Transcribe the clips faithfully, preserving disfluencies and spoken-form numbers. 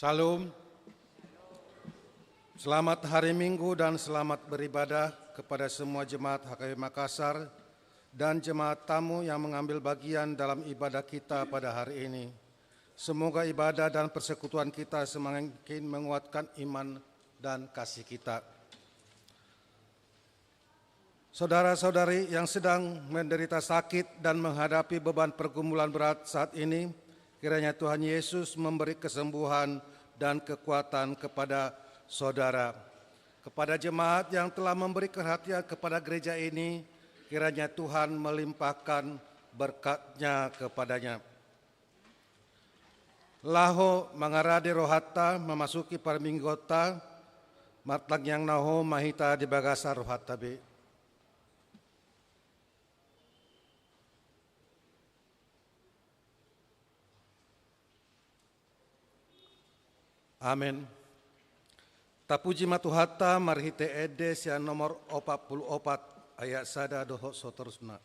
Shalom. Selamat hari Minggu dan selamat beribadah kepada semua jemaat H K B Makassar dan jemaat tamu yang mengambil bagian dalam ibadah kita pada hari ini. Semoga ibadah dan persekutuan kita semakin menguatkan iman dan kasih kita. Saudara-saudari yang sedang menderita sakit dan menghadapi beban pergumulan berat saat ini, kiranya Tuhan Yesus memberi kesembuhan dan kekuatan kepada saudara. Kepada jemaat yang telah memberi perhatian kepada gereja ini, kiranya Tuhan melimpahkan berkat-Nya kepadanya. Laho mangarade rohanta memasuki parmingguonta, martangiang na hot ma hita di bagasan rohanta be. Amen. Tapuji ma Tuhanta marhite ende sian nomor opat pulu opat, ayat sada dohot seterusna.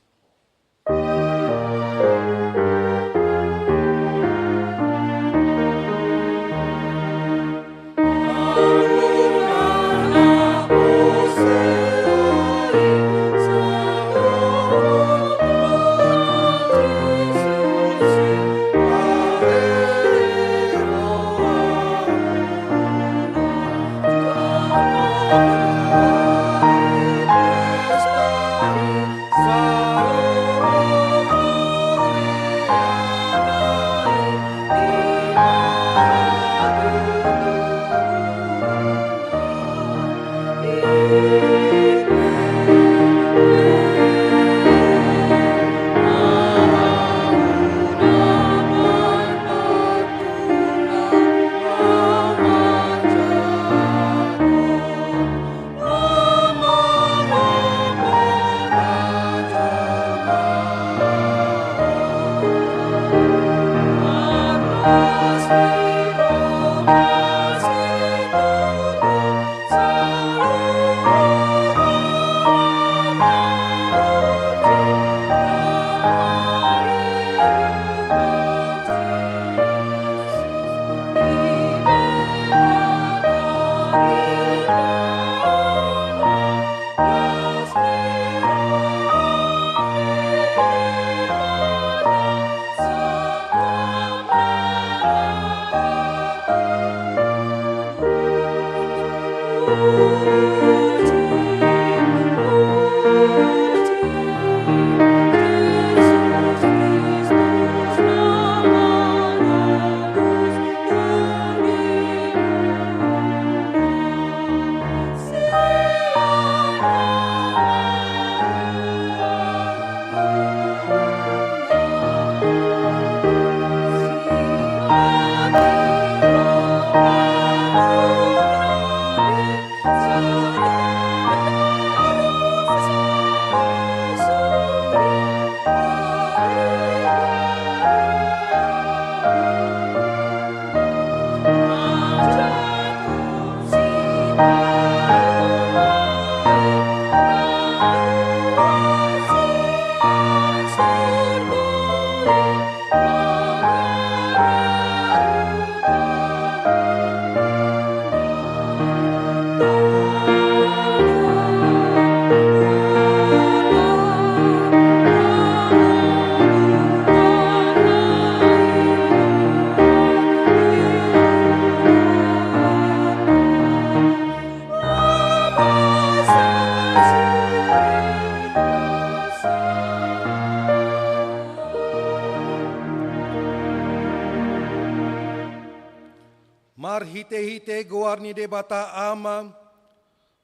Marhitehite goar ni Debata Ama,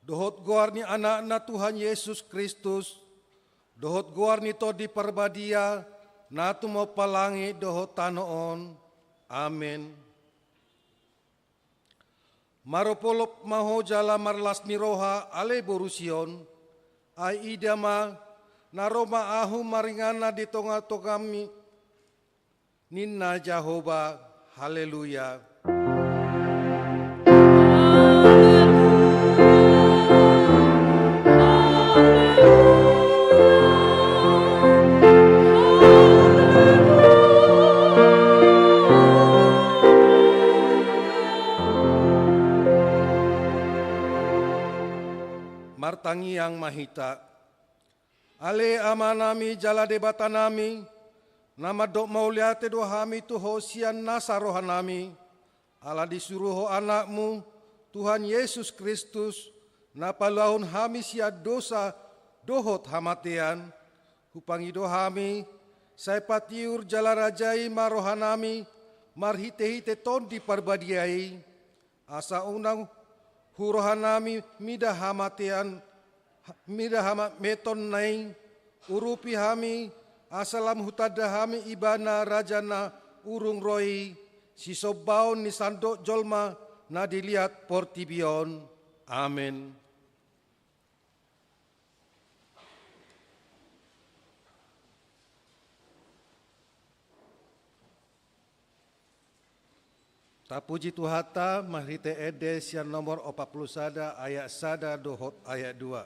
dohot goar ni Anakna Tuhan Jesus Kristus, dohot goar ni Tondi Parbadia, na tumompa langit dohot tano on. Amen. Maropolop ma ho jala marlas ni roha, ale boru Sion. Ai ida ma, na ro ma ahu maringanan di tongatongamu, ninna Jahowa. Haleluya. Tangiang ma hita. Ale Amanami jala Debatanami, na mandok mauliate do hami tu Ho sian nasa rohanami, ala disuru Ho Anakmu, Tuhan Jesus Kristus, na paluahon hami sian dosa dohot hamatean. Hupangido hami, sai patiur jala rajai ma rohanami marhitehite Tondi Parbadia i, asa unang hu rohanami mida hamatean, mida hamatmetonna i, urupi hami, asa lam hutanda hami Ibana Raja na urung ro i, sisombaon ni sandok jolma na di liat portibi on. Amen. Tapuji Tuhanta marhite ende sian nomor opat pulu sada ayat sada dohot ayat dua.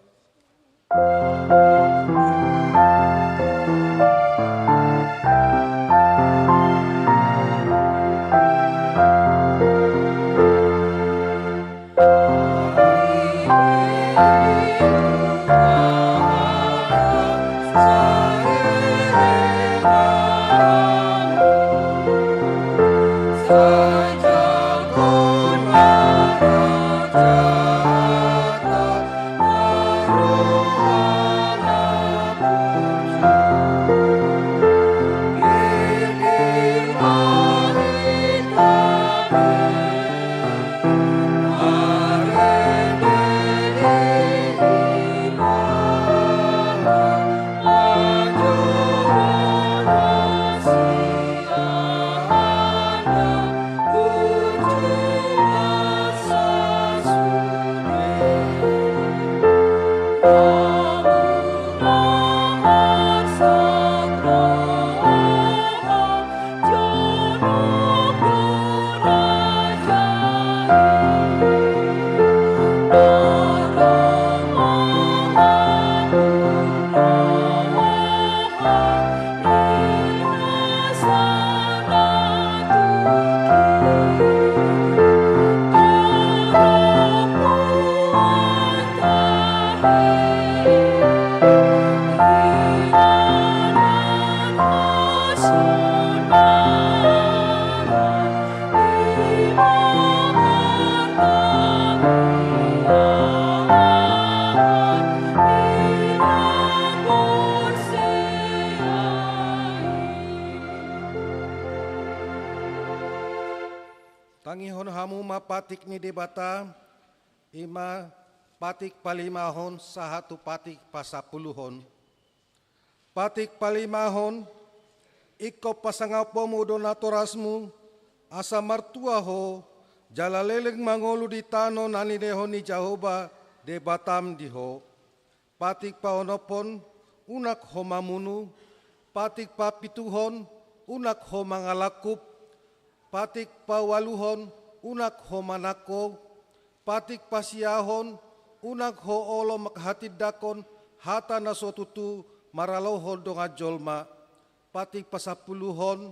Tangihon hamu ma patik ni Debata, i ma patik palimahon sahat tu patik pasampuluhon. Patik palimahon, ingkon pasangaponmu do natorasmu, asa martua ho, jala leleng mangolu di tano na nilehon ni Jahowa Debatam di ho. Patik paonomhon, unang ho mamunu. Patik papituhon, unang ho mangalangkup. Patik paualuhon, unang ho manangko. Patik pasiahon, unang ho olo manghatindangkon hata na so tutu maralohon dongan jolma. Patik pasampuluhon,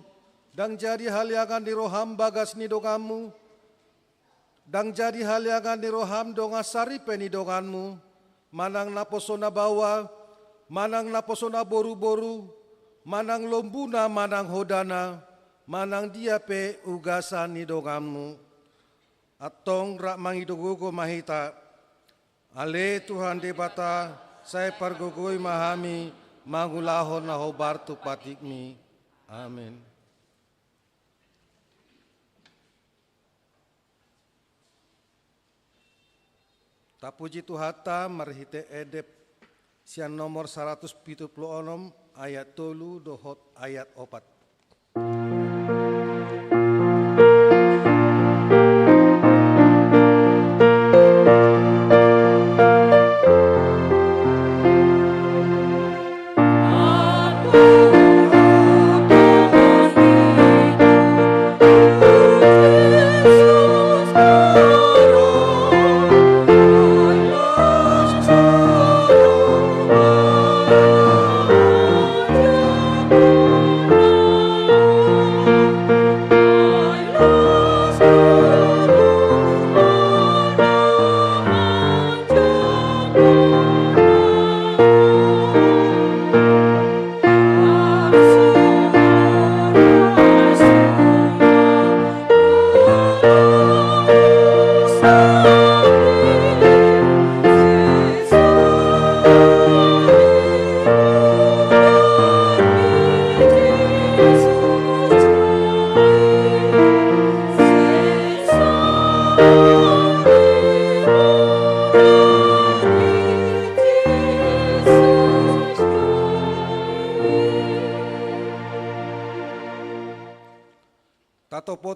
ndang jadi haleangan ni roham bagas ni donganmu, ndang jadi haleangan ni roham dongan saripe ni donganmu, manang naposo na baoa, manang naposo na boruboru, manang lombuna, manang hodana, manang dia pe ugasan ni donganmu. Antong rap mangido gogo ma hita. Ale Tuhan Debata, sai pargogoi ma hami mangulahon na hombar tu patikmi. Amen. Tapuji Tuhanta marhite ende sian nomor saratus pitu pulu onom ayat tolu dohot ayat opat.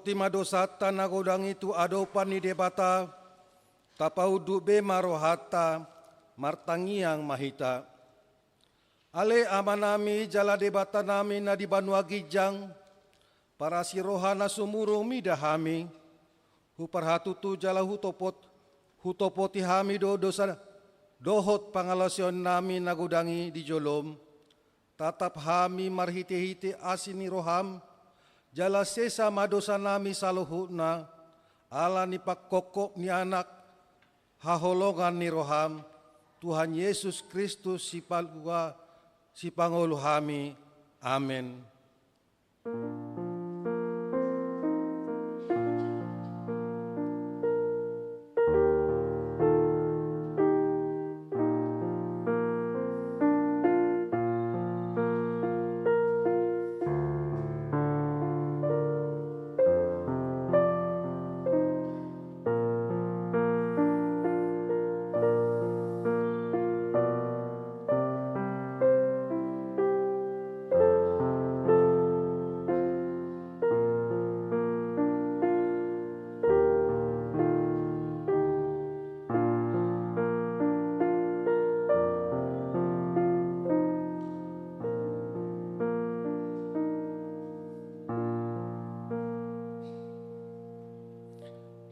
Pasahat ma dosanta na godang i tu adopan ni Debata, tapaunduk be ma rohanta, martangiang ma hita. Ale Amanami jala Debatanami na di banua ginjang, parasi roha na sumurung mida hami, huparhatutu jala hutopot, hutopoti hami do dosa dohot pangalaosionnami na godang i di jolom, tatap hami marhitehite asi ni roham, jala sesa ma dosanami saluhutna, ala ni pangkophop ni Anak, haholongan ni roham, Tuhan Jesus Kristus Sipalua, Sipangolu hami. Amen.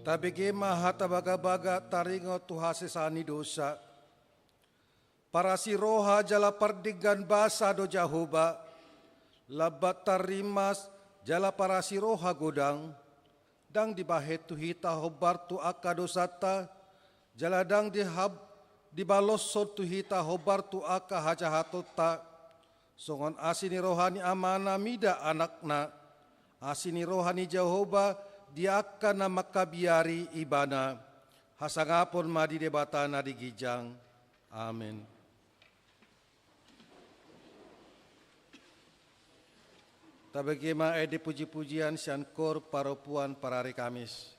Tabege ma hata bagabaga taringot tu hasesaan ni dosa. Parasi roha jala pardenggan basa do Jahowa, lambat tarrimas jala parasi roha godang, ndang dibahen tu hita hombar tu angka dosanta, jala ndang dihab-, dibaloshon tu hita hombar tu angka hajahatonta, songon asi ni roha ni Amana mida Anakna, asi ni roha ni Jahowa di angka na mangkabiari Ibana. Hasangapon ma di Debata na di ginjang. Amen. Tabege ma ende puji-pujian sian kor parompuan parari Kamis.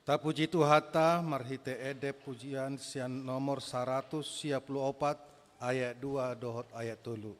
Tapuji Tuhanta marhite ende pujian sian nomor saratus sia pulu opat, ayat dua dohot ayat tolu.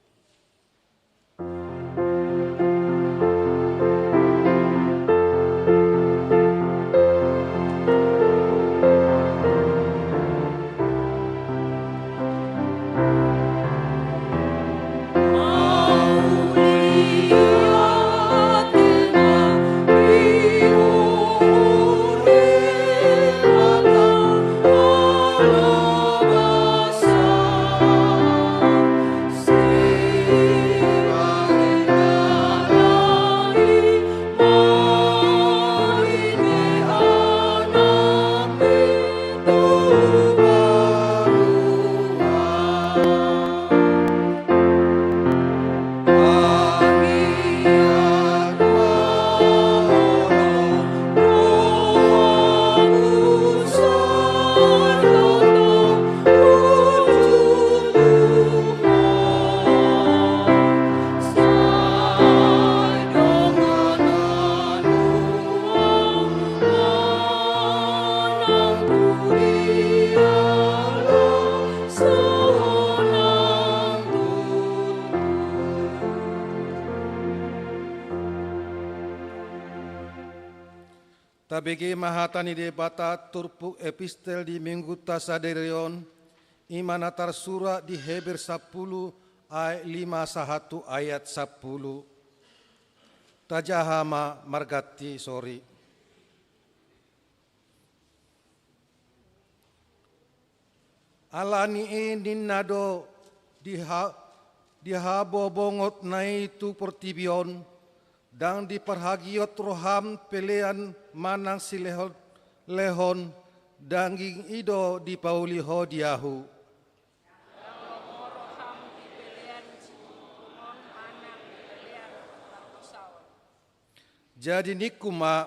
Tabege ma hata ni Debata turpuk epistel di Minggunta sadari on, i ma na tarsurat di Heber sampulu ayat lima sahat tu ayat sampulu. Tajaha ma marganti sori. Ala ni i ninna do di ha-, di habobongotna i tu portibi on, ndang diparhagiot roham pelean manang silehon-lehon, daging i do dipauli ho di ahu. Ndang lomo roham di pelean situtungon manang di pelean pardosaon. Jadi ningku ma,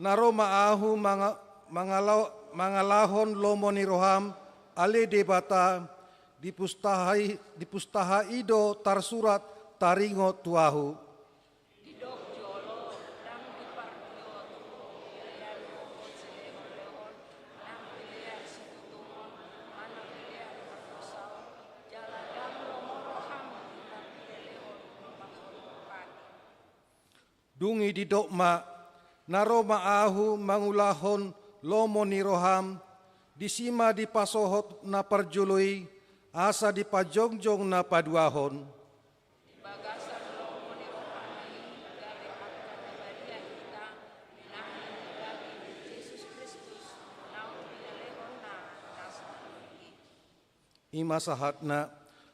na ro ma ahu manga-, mangala-, mangalahon lomo ni roham, ale Debata, di pustaha i, di pustaha i do tarsurat taringot tu ahu. Didok jolo, ndang diparhagiot roham pelean manang silehon-lehon, nang pelean situtungon, manang pelean pardosaon, jala ndang lomo roham di na pilelehon manang pati. Dung i didok ma, na ro ma ahu mangulahon lomo ni roham, disi ma dipasohot na parjolo i, asa dipajongjong na paduahon. Di bagasan lomo ni rohana i, gabe angka na badia hita, di na nidaging ni Jesus Kristus, naung pinelehonna na sahat i. I ma sahatna,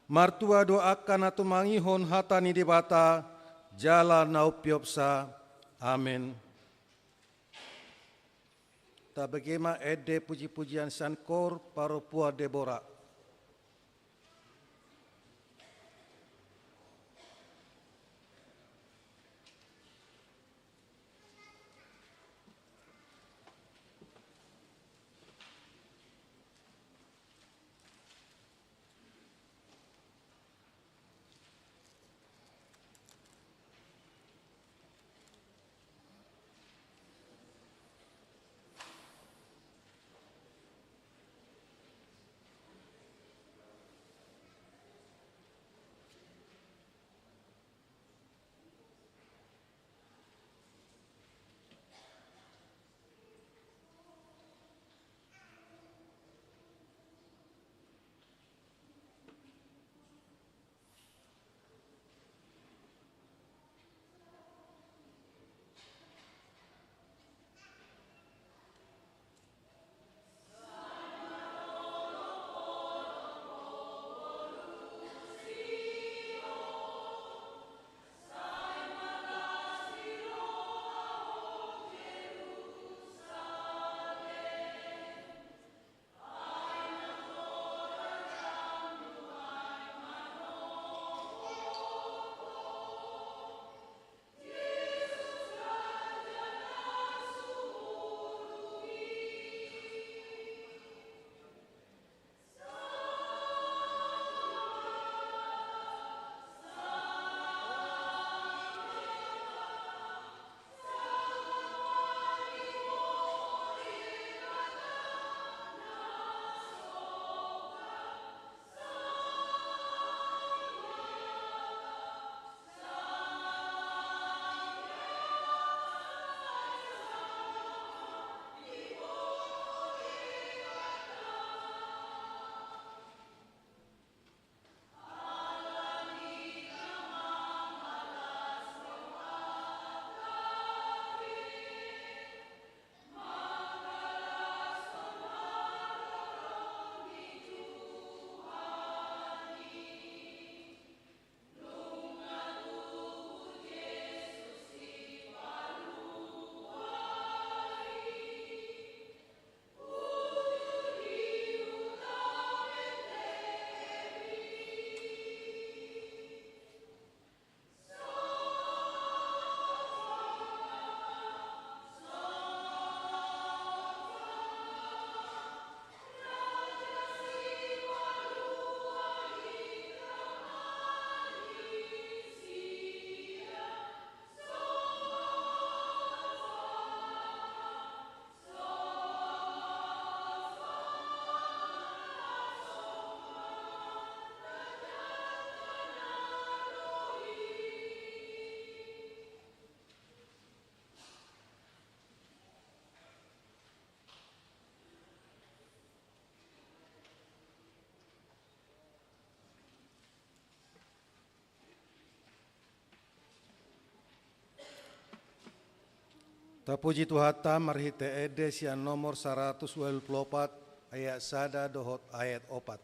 martua do angka na tumangihon hata ni Debata, jala na umpeopsa. Amen. Tabege ma ende puji-pujian sian kor parompuan Debora. Tapuji Tuhanta marhite ende sian nomor saratus ualu pulu opat, ayat sada dohot ayat opat.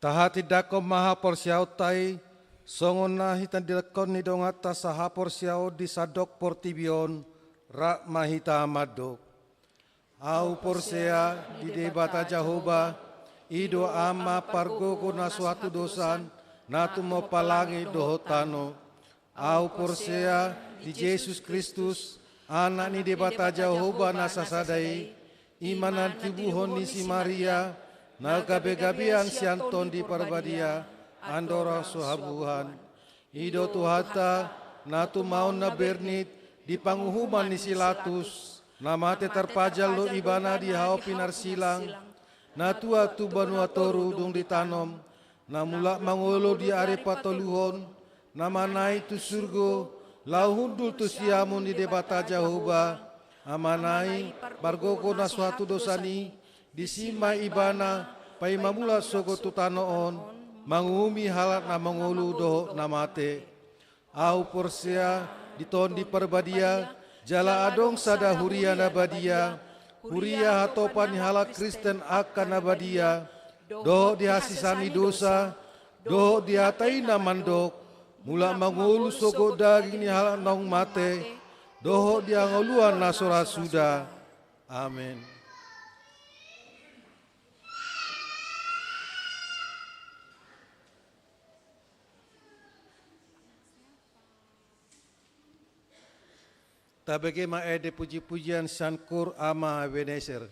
Tahatindangkon ma haporseaonta i, songon na hinatindangkon ni donganta sahaporseaon di sandok portibi on. Rap ma hita mandok. Ahu porsea di Debata Jahowa, i do Ama pargogo na so hatudosan, na tumompa langit dohot tano. Ahu porsea di Jesus Kristus, Anak ni Debata Jahowa na sasada i, i ma na tinitubuhon ni si Maria, na gabegabean sian Tondi Parbadia, andorang so habuhan. I do Tuhanta, na tumaon na bernit di panguhuman ni si Latus, na mate tarpajal do ibana di hau pinarsilang, na tua tu banua toru dung ditanom, na mulak mangolu di ari patoluhon, na manang i tu surgo, laho hundul tu siamun ni Debata Jahowa, Amana i, pargogo na so hatudosan i, disi ma ibana paima mulak sogot tu tano on, manguhumi halak na mangolu dohot na mate. Ahu porsea di Tondi Parbadia, jala adong sada huria na badia, huria hatopan ni halak Kristen angka na badia, dohot di hasesaan ni dosa, dohot di hata i na mandok, mulak mangolu sogot daging ni halak naung mate, dohot di hangoluan na so ra suda. Amen. Tabege ma ende puji-pujian sian Koor Ama Ebenezer.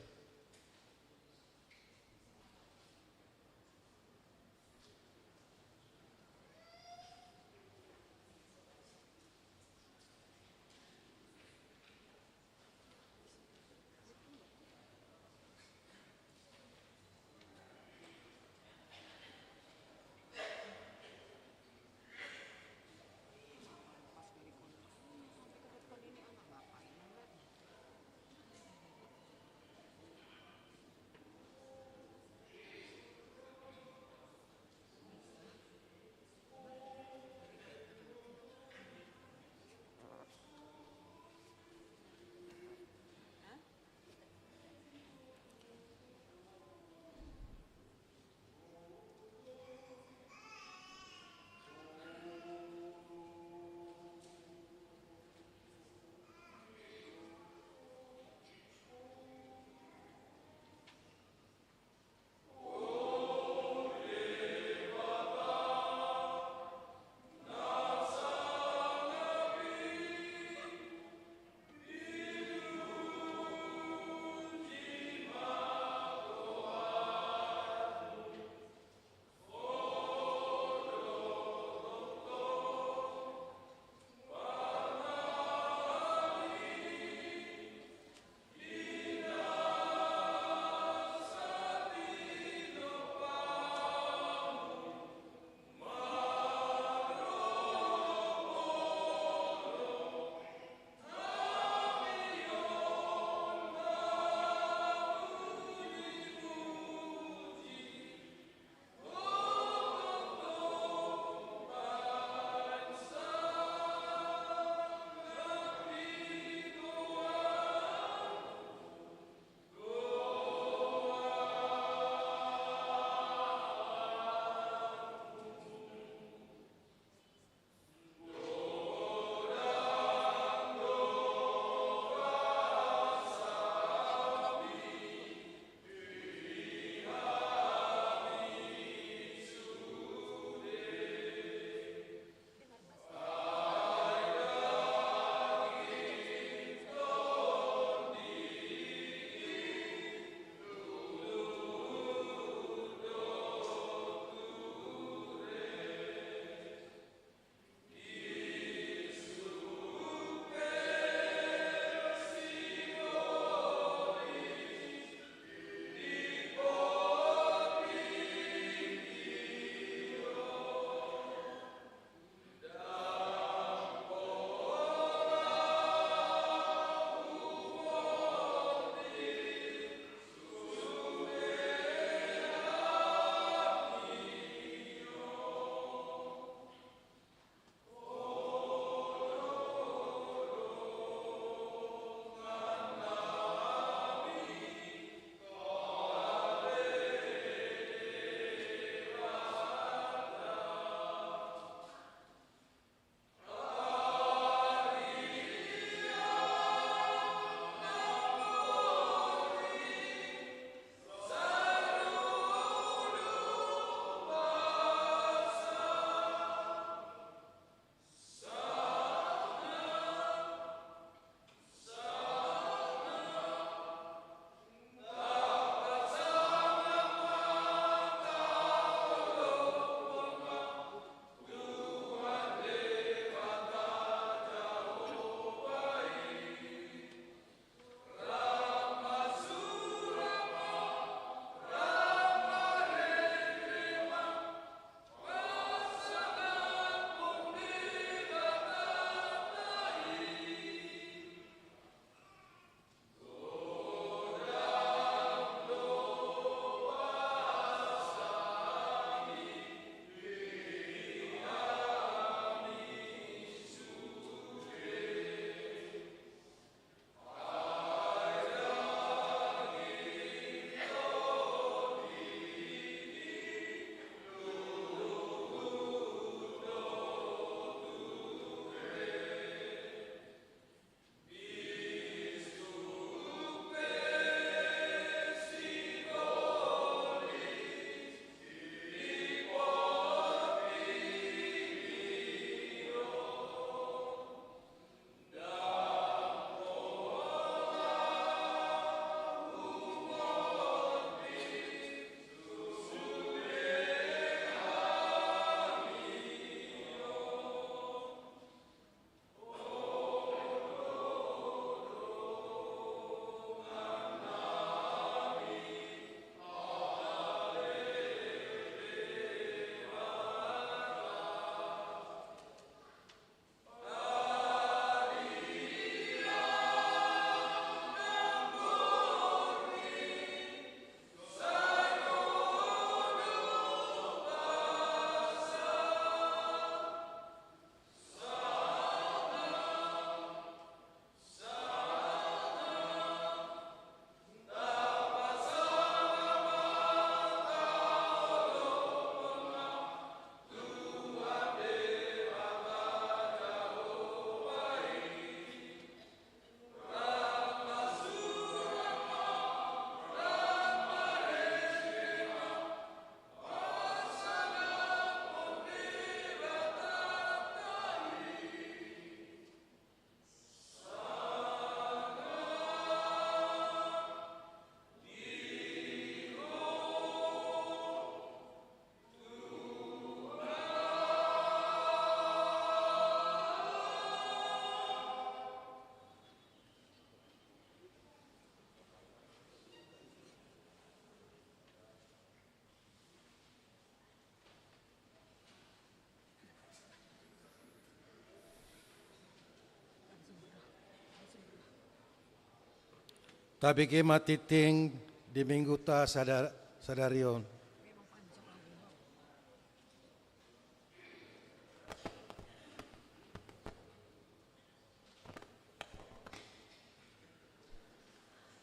Tabege ma tingting di Mingguta sada-, sadari on.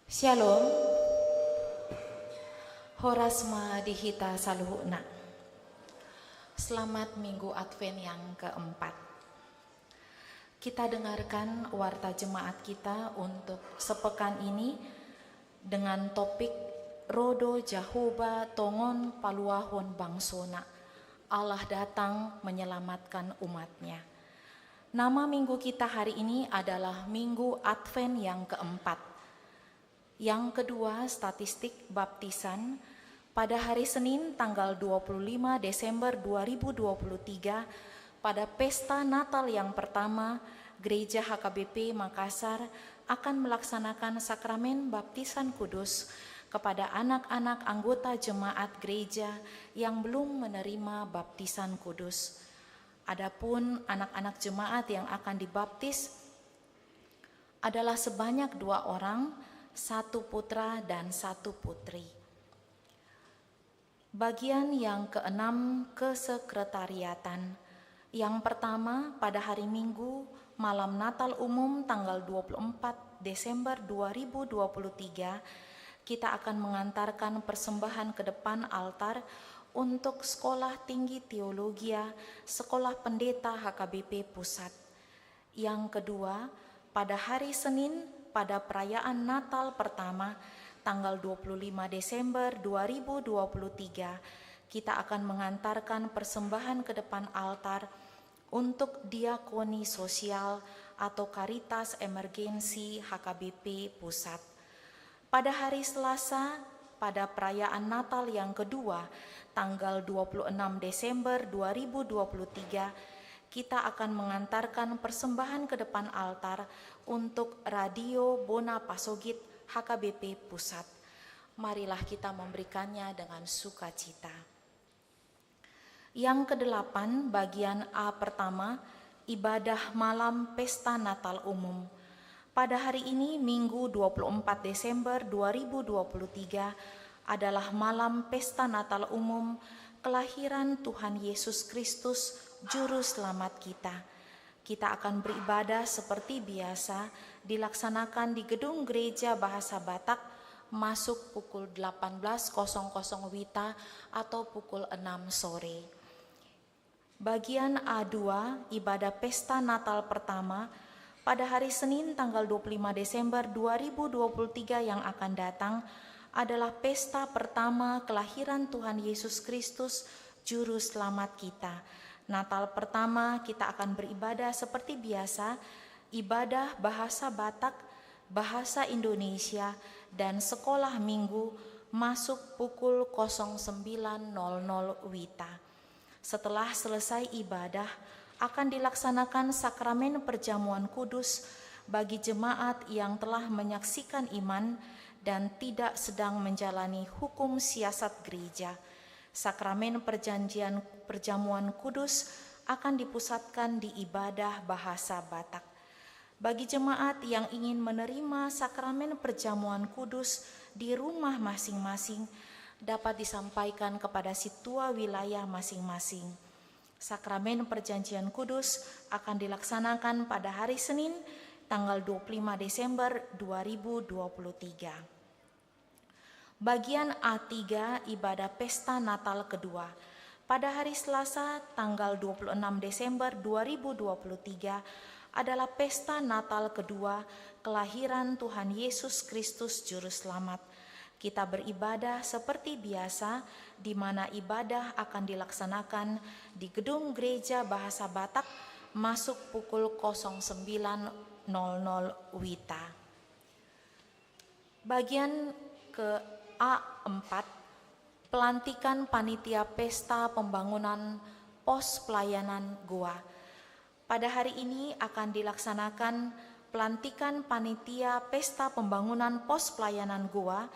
Syalom. Horas ma di hita saluhutna. Selamat Minggu Advent yang keempat. Kita dengarkan warta jemaat kita untuk sepekan ini dengan topik Ro do Jahowa tongon paluahon bangsona, Allah datang menyelamatkan umat-Nya. Nama minggu kita hari ini adalah Minggu Advent yang keempat. Yang kedua, statistik baptisan. Pada hari Senin, tanggal dua puluh lima Desember dua ribu dua puluh tiga, pada pesta Natal yang pertama, Gereja H K B P Makassar akan melaksanakan sakramen baptisan kudus kepada anak-anak anggota jemaat gereja yang belum menerima baptisan kudus. Adapun anak-anak jemaat yang akan dibaptis adalah sebanyak dua orang, satu putra dan satu putri. Bagian yang keenam, kesekretariatan. Yang pertama, pada hari Minggu, malam Natal umum tanggal dua puluh empat Desember dua ribu dua puluh tiga, kita akan mengantarkan persembahan ke depan altar untuk Sekolah Tinggi Teologia, Sekolah Pendeta H K B P Pusat. Yang kedua, pada hari Senin, pada perayaan Natal pertama, tanggal dua puluh lima Desember dua ribu dua puluh tiga, kita akan mengantarkan persembahan ke depan altar untuk diakoni sosial atau Caritas Emergency H K B P Pusat. Pada hari Selasa, pada perayaan Natal yang kedua, tanggal dua puluh enam Desember dua ribu dua puluh tiga, kita akan mengantarkan persembahan ke depan altar untuk Radio Bona Pasogit H K B P Pusat. Marilah kita memberikannya dengan sukacita. Yang kedelapan, bagian A pertama, ibadah malam pesta Natal umum. Pada hari ini, Minggu dua puluh empat Desember dua ribu dua puluh tiga, adalah malam pesta Natal umum kelahiran Tuhan Yesus Kristus, Juru Selamat kita. Kita akan beribadah seperti biasa, dilaksanakan di Gedung Gereja Bahasa Batak, masuk pukul delapan belas kosong kosong WITA atau pukul enam sore. Bagian A dua, ibadah pesta Natal pertama, pada hari Senin tanggal dua puluh lima Desember dua ribu dua puluh tiga yang akan datang, adalah pesta pertama kelahiran Tuhan Yesus Kristus, Juru Selamat kita. Natal pertama, kita akan beribadah seperti biasa, ibadah bahasa Batak, bahasa Indonesia, dan sekolah minggu masuk pukul kosong sembilan nol nol WITA. Setelah selesai ibadah, akan dilaksanakan sakramen perjamuan kudus bagi jemaat yang telah menyaksikan iman dan tidak sedang menjalani hukum siasat gereja. Sakramen perjanjian perjamuan kudus akan dipusatkan di ibadah bahasa Batak. Bagi jemaat yang ingin menerima sakramen perjamuan kudus di rumah masing-masing, dapat disampaikan kepada sintua wilayah masing-masing. Sakramen perjanjian kudus akan dilaksanakan pada hari Senin, tanggal dua puluh lima Desember dua ribu dua puluh tiga. Bagian A tiga, ibadah pesta Natal kedua. Pada hari Selasa, tanggal dua puluh enam Desember dua ribu dua puluh tiga, adalah pesta Natal kedua kelahiran Tuhan Yesus Kristus Juru Selamat. Kita beribadah seperti biasa, di mana ibadah akan dilaksanakan di Gedung Gereja Bahasa Batak, masuk pukul kosong sembilan nol nol WITA. Bagian ke A empat, pelantikan panitia pesta pembangunan pos pelayanan Goa. Pada hari ini akan dilaksanakan pelantikan panitia pesta pembangunan pos pelayanan Goa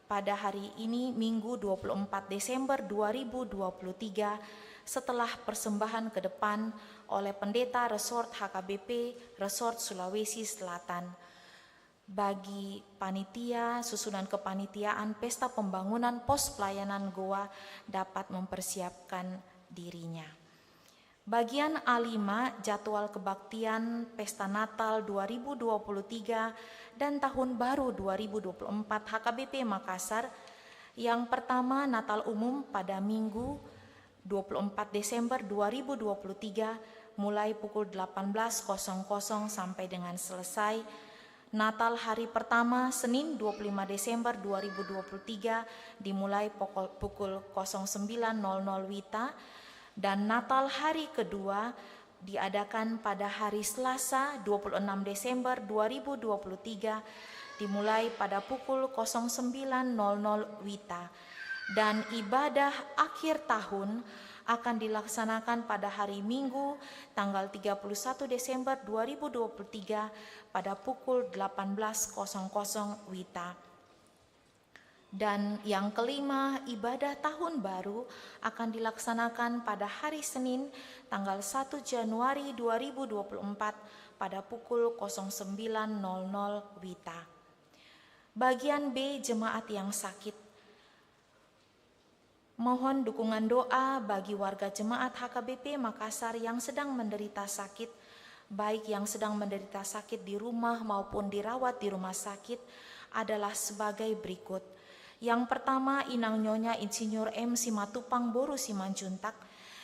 pada hari ini, Minggu dua puluh empat Desember dua ribu dua puluh tiga, setelah persembahan ke depan oleh Pendeta Resort H K B P Resort Sulawesi Selatan. bagi panitia, susunan kepanitiaan Pesta Pembangunan Pos Pelayanan Goa dapat mempersiapkan dirinya. Bagian A lima, jadwal kebaktian Pesta Natal dua ribu dua puluh tiga dan Tahun Baru dua ribu dua puluh empat H K B P Makassar. Yang pertama, Natal Umum pada Minggu dua puluh empat Desember dua ribu dua puluh tiga, mulai pukul delapan belas kosong kosong sampai dengan selesai. Natal hari pertama, Senin dua puluh lima Desember dua ribu dua puluh tiga, dimulai pokol-, pukul kosong sembilan nol nol WITA. Dan Natal hari kedua diadakan pada hari Selasa, dua puluh enam Desember dua ribu dua puluh tiga, dimulai pada pukul kosong sembilan nol nol WITA. Dan ibadah akhir tahun akan dilaksanakan pada hari Minggu, tanggal tiga puluh satu Desember dua ribu dua puluh tiga, pada pukul delapan belas kosong kosong WITA. Dan yang kelima, ibadah tahun baru akan dilaksanakan pada hari Senin, tanggal satu Januari dua ribu dua puluh empat, pada pukul kosong sembilan nol nol WITA. Bagian B, jemaat yang sakit. Mohon dukungan doa bagi warga jemaat H K B P Makassar yang sedang menderita sakit, baik yang sedang menderita sakit di rumah maupun dirawat di rumah sakit, adalah sebagai berikut. Yang pertama, Inang Nyonya Insinyur M Simatupang boru Simanjuntak.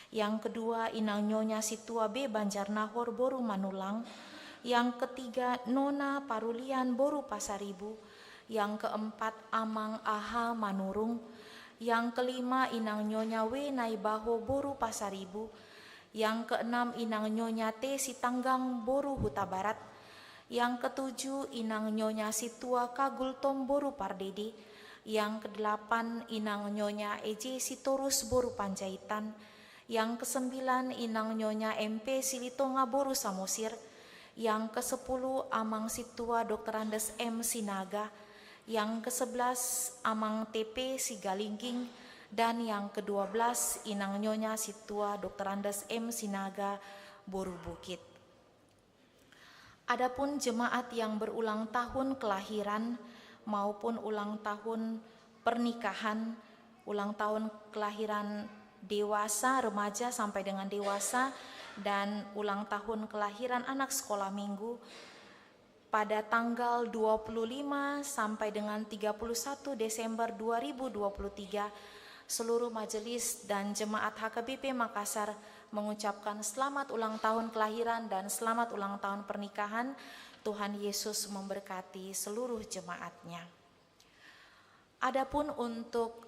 Yang kedua, Inang Nyonya Situa B Banjarnahor boru Manulang. Yang ketiga, Nona Parulian boru Pasaribu. Yang keempat, Amang Aha Manurung. Yang kelima, Inang Nyonya W Naibaho boru Pasaribu. Yang keenam, Inang Nyonya T Sitanggang boru Hutabarat. Yang ketujuh, Inang Nyonya Situa Kagultom boru Pardede. Yang kedelapan, Inang Nyonya E J Sitorus boru Panjaitan. Yang kesembilan, Inang Nyonya M P Silitonga boru Samosir. Yang kesepuluh, Amang Situa Doktor Andes M Sinaga. Yang kesebelas, Amang T P Sigalingging. Dan yang kedua belas, Inang Nyonya Situa Doktor Andes M Sinaga boru Bukit. Adapun jemaat yang berulang tahun kelahiran maupun ulang tahun pernikahan, ulang tahun kelahiran dewasa, remaja sampai dengan dewasa, dan ulang tahun kelahiran anak sekolah minggu pada tanggal dua puluh lima sampai dengan tiga puluh satu Desember dua ribu dua puluh tiga, seluruh majelis dan jemaat H K B P Makassar mengucapkan selamat ulang tahun kelahiran dan selamat ulang tahun pernikahan. Tuhan Yesus memberkati seluruh jemaatnya. Adapun untuk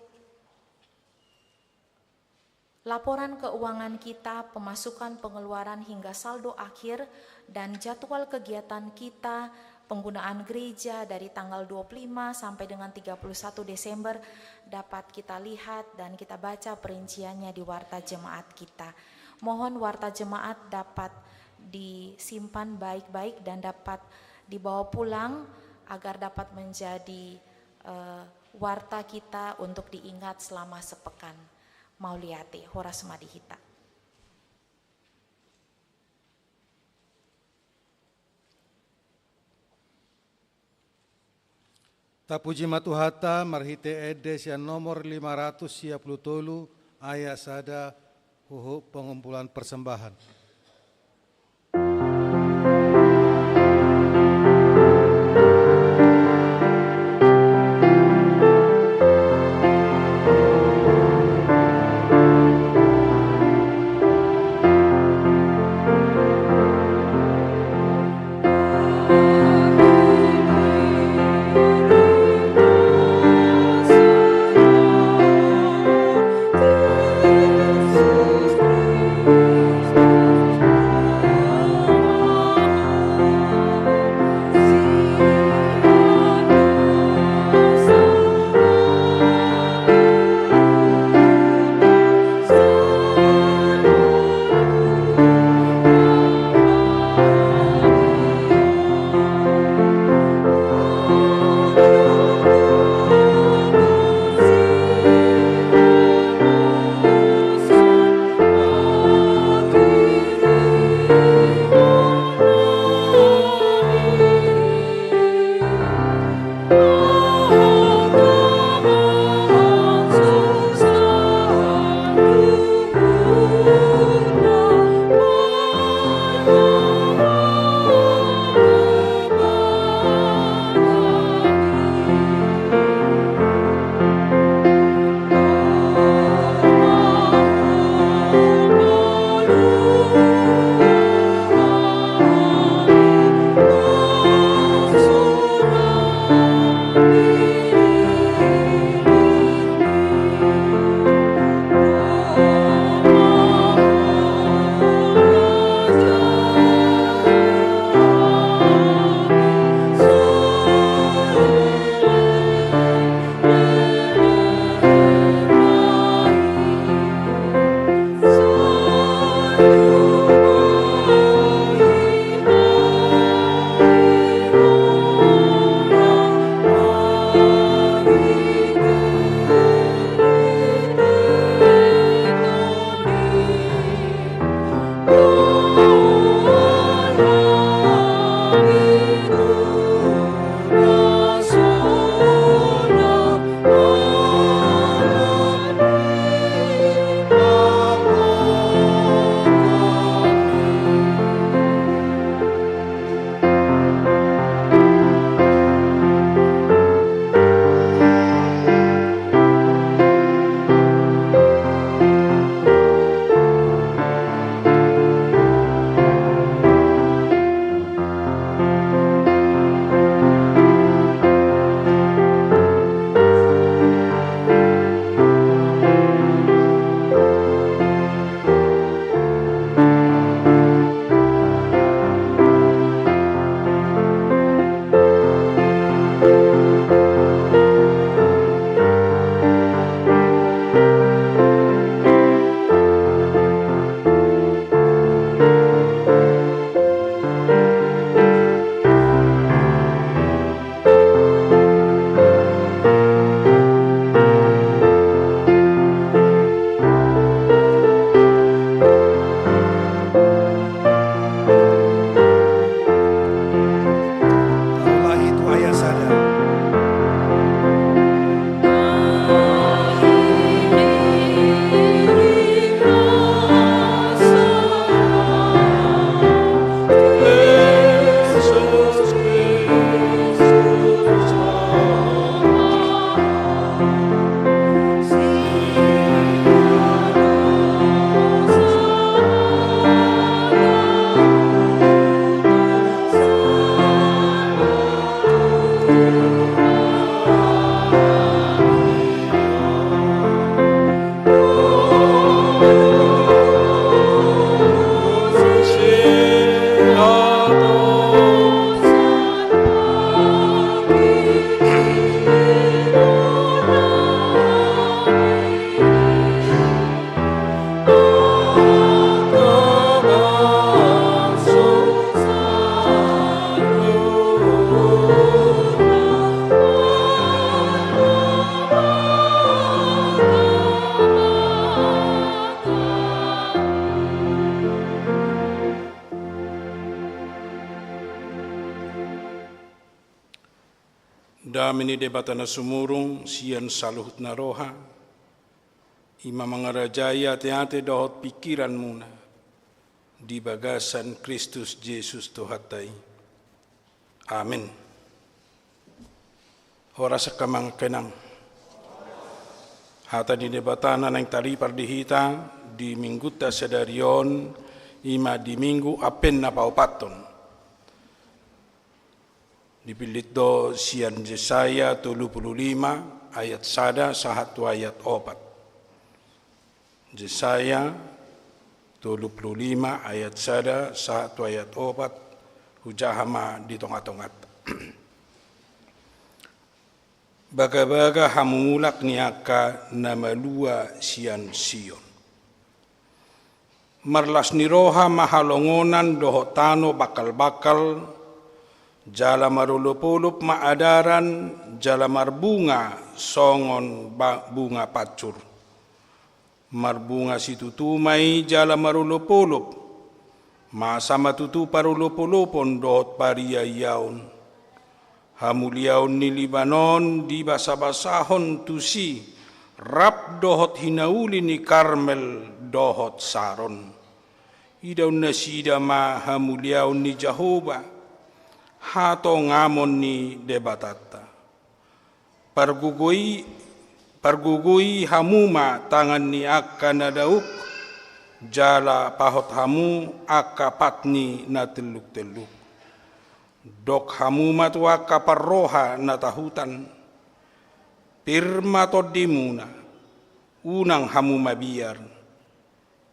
laporan keuangan kita, pemasukan, pengeluaran hingga saldo akhir, dan jadwal kegiatan kita, penggunaan gereja dari tanggal dua puluh lima sampai dengan tiga puluh satu Desember dapat kita lihat dan kita baca perinciannya di warta jemaat kita. Mohon warta jemaat dapat disimpan baik-baik dan dapat dibawa pulang agar dapat menjadi, eh, warta kita untuk diingat selama sepekan. Mauliate, horas ma di hita. Tapuji ma Tuhanta marhite ende sian nomor lima ratus sia pulu tolu ayat sada, huhut pengumpulan persembahan. Dame ni Debata na sumurung sian saluhut na roha, i ma mangarajai ateate dohot pingkiranmuna di bagasan Kristus Jesus Tuhanta i. Amin. Horas angka amang inang. Hata ni Debata na naeng taripar di hita di Minggunta sadari on, i ma di Minggu Advent na paopathon. Dipillit do sian Jesaya tolu pulu lima ayat sada sahat tu ayat opat. Jesaya tolu pulu lima ayat sada sahat tu ayat opat, hujaha ma di tonga-tonganta. Bagabaga hamu mulak ni angka na malua sian Sion. Marlas ni roha ma halongonan dohot tano bangkal-bangkal, jala marolop-olop ma adaran, jala marbunga songon ba-, bunga pansur. Marbunga situtu ma i jala marolop-olop, masa ma tutu parolop-olopon dohot pariaiaon. Hamuliaon ni Libanon dibasa-basahon tusi, rap dohot hinauli ni Karmel dohot Saron. Idaon nasida ma hamuliaon ni Jahowa, hatongamon ni Debatanta. Pargogoi, pargogoi hamu ma tangan ni angka na dauk, jala pahot hamu angka pat ni na telluk-telluk. Dok hamu ma tu angka parroha na tahutan, pir ma tondimuna, unang hamu mabiar.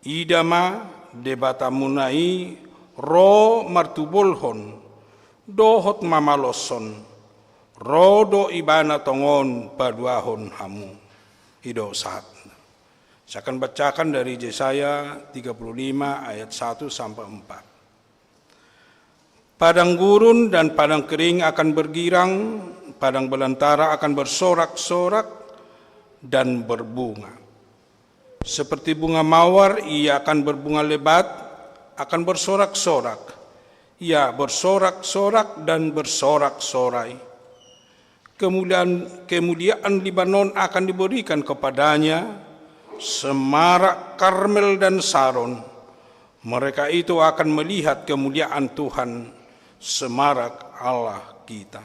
Ida ma, Debatamuna i ro martubolhon dohot mamaloshon, ro do Ibana tongon paluahon hamu. I do sahatna. Sian bacaan dari Jesaya tiga puluh lima ayat satu sampai empat. Padang gurun dan padang kering akan bergirang, padang belantara akan bersorak-sorak dan berbunga. Seperti bunga mawar, ia akan berbunga lebat, akan bersorak-sorak. Ia bersorak-sorak dan bersorak-sorai. Kemuliaan, kemuliaan Libanon akan diberikan kepadanya, semarak Karmel dan Saron. Mereka itu akan melihat kemuliaan Tuhan, semarak Allah kita.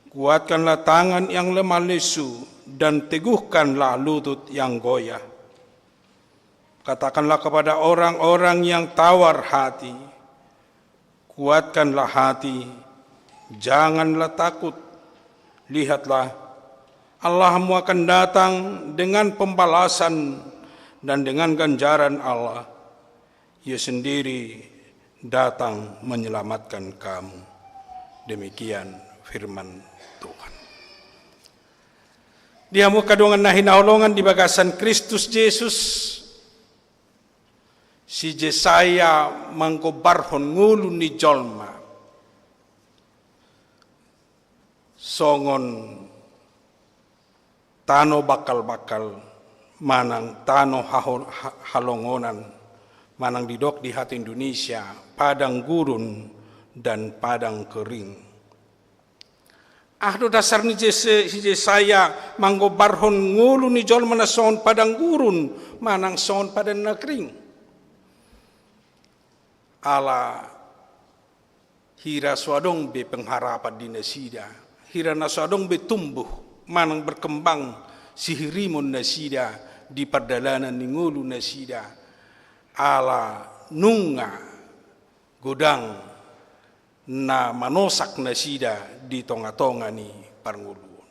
Kuatkanlah tangan yang lemah lesu, dan teguhkanlah lutut yang goyah. Katakanlah kepada orang-orang yang tawar hati, "Kuatkanlah hati, janganlah takut. Lihatlah, Allahmu akan datang dengan pembalasan dan dengan ganjaran Allah. Ia sendiri datang menyelamatkan kamu." Demikian firman Tuhan. Di hamu angka dongan na hinaholongan di bagasan Kristus Jesus, si Jesaya manggombarhon ngolu ni jolma songon tano bangkal-bangkal, manang tano haho-, ha-, halongonan, manang didok di hata Indonesia, padang gurun dan padang kering. Aha do dasar ni Jese-, si Jesaya manggombarhon ngolu ni jolma na songon padang gurun, manang songon padang na kering? Ala hira so adong be pengharapan di nasida, hira na so adong be tumbuh manang berkembang sihirimon nasida di pardalanan ni ngolu nasida, ala nunga godang na manosak nasida di tonga-tonga ni parngoluon.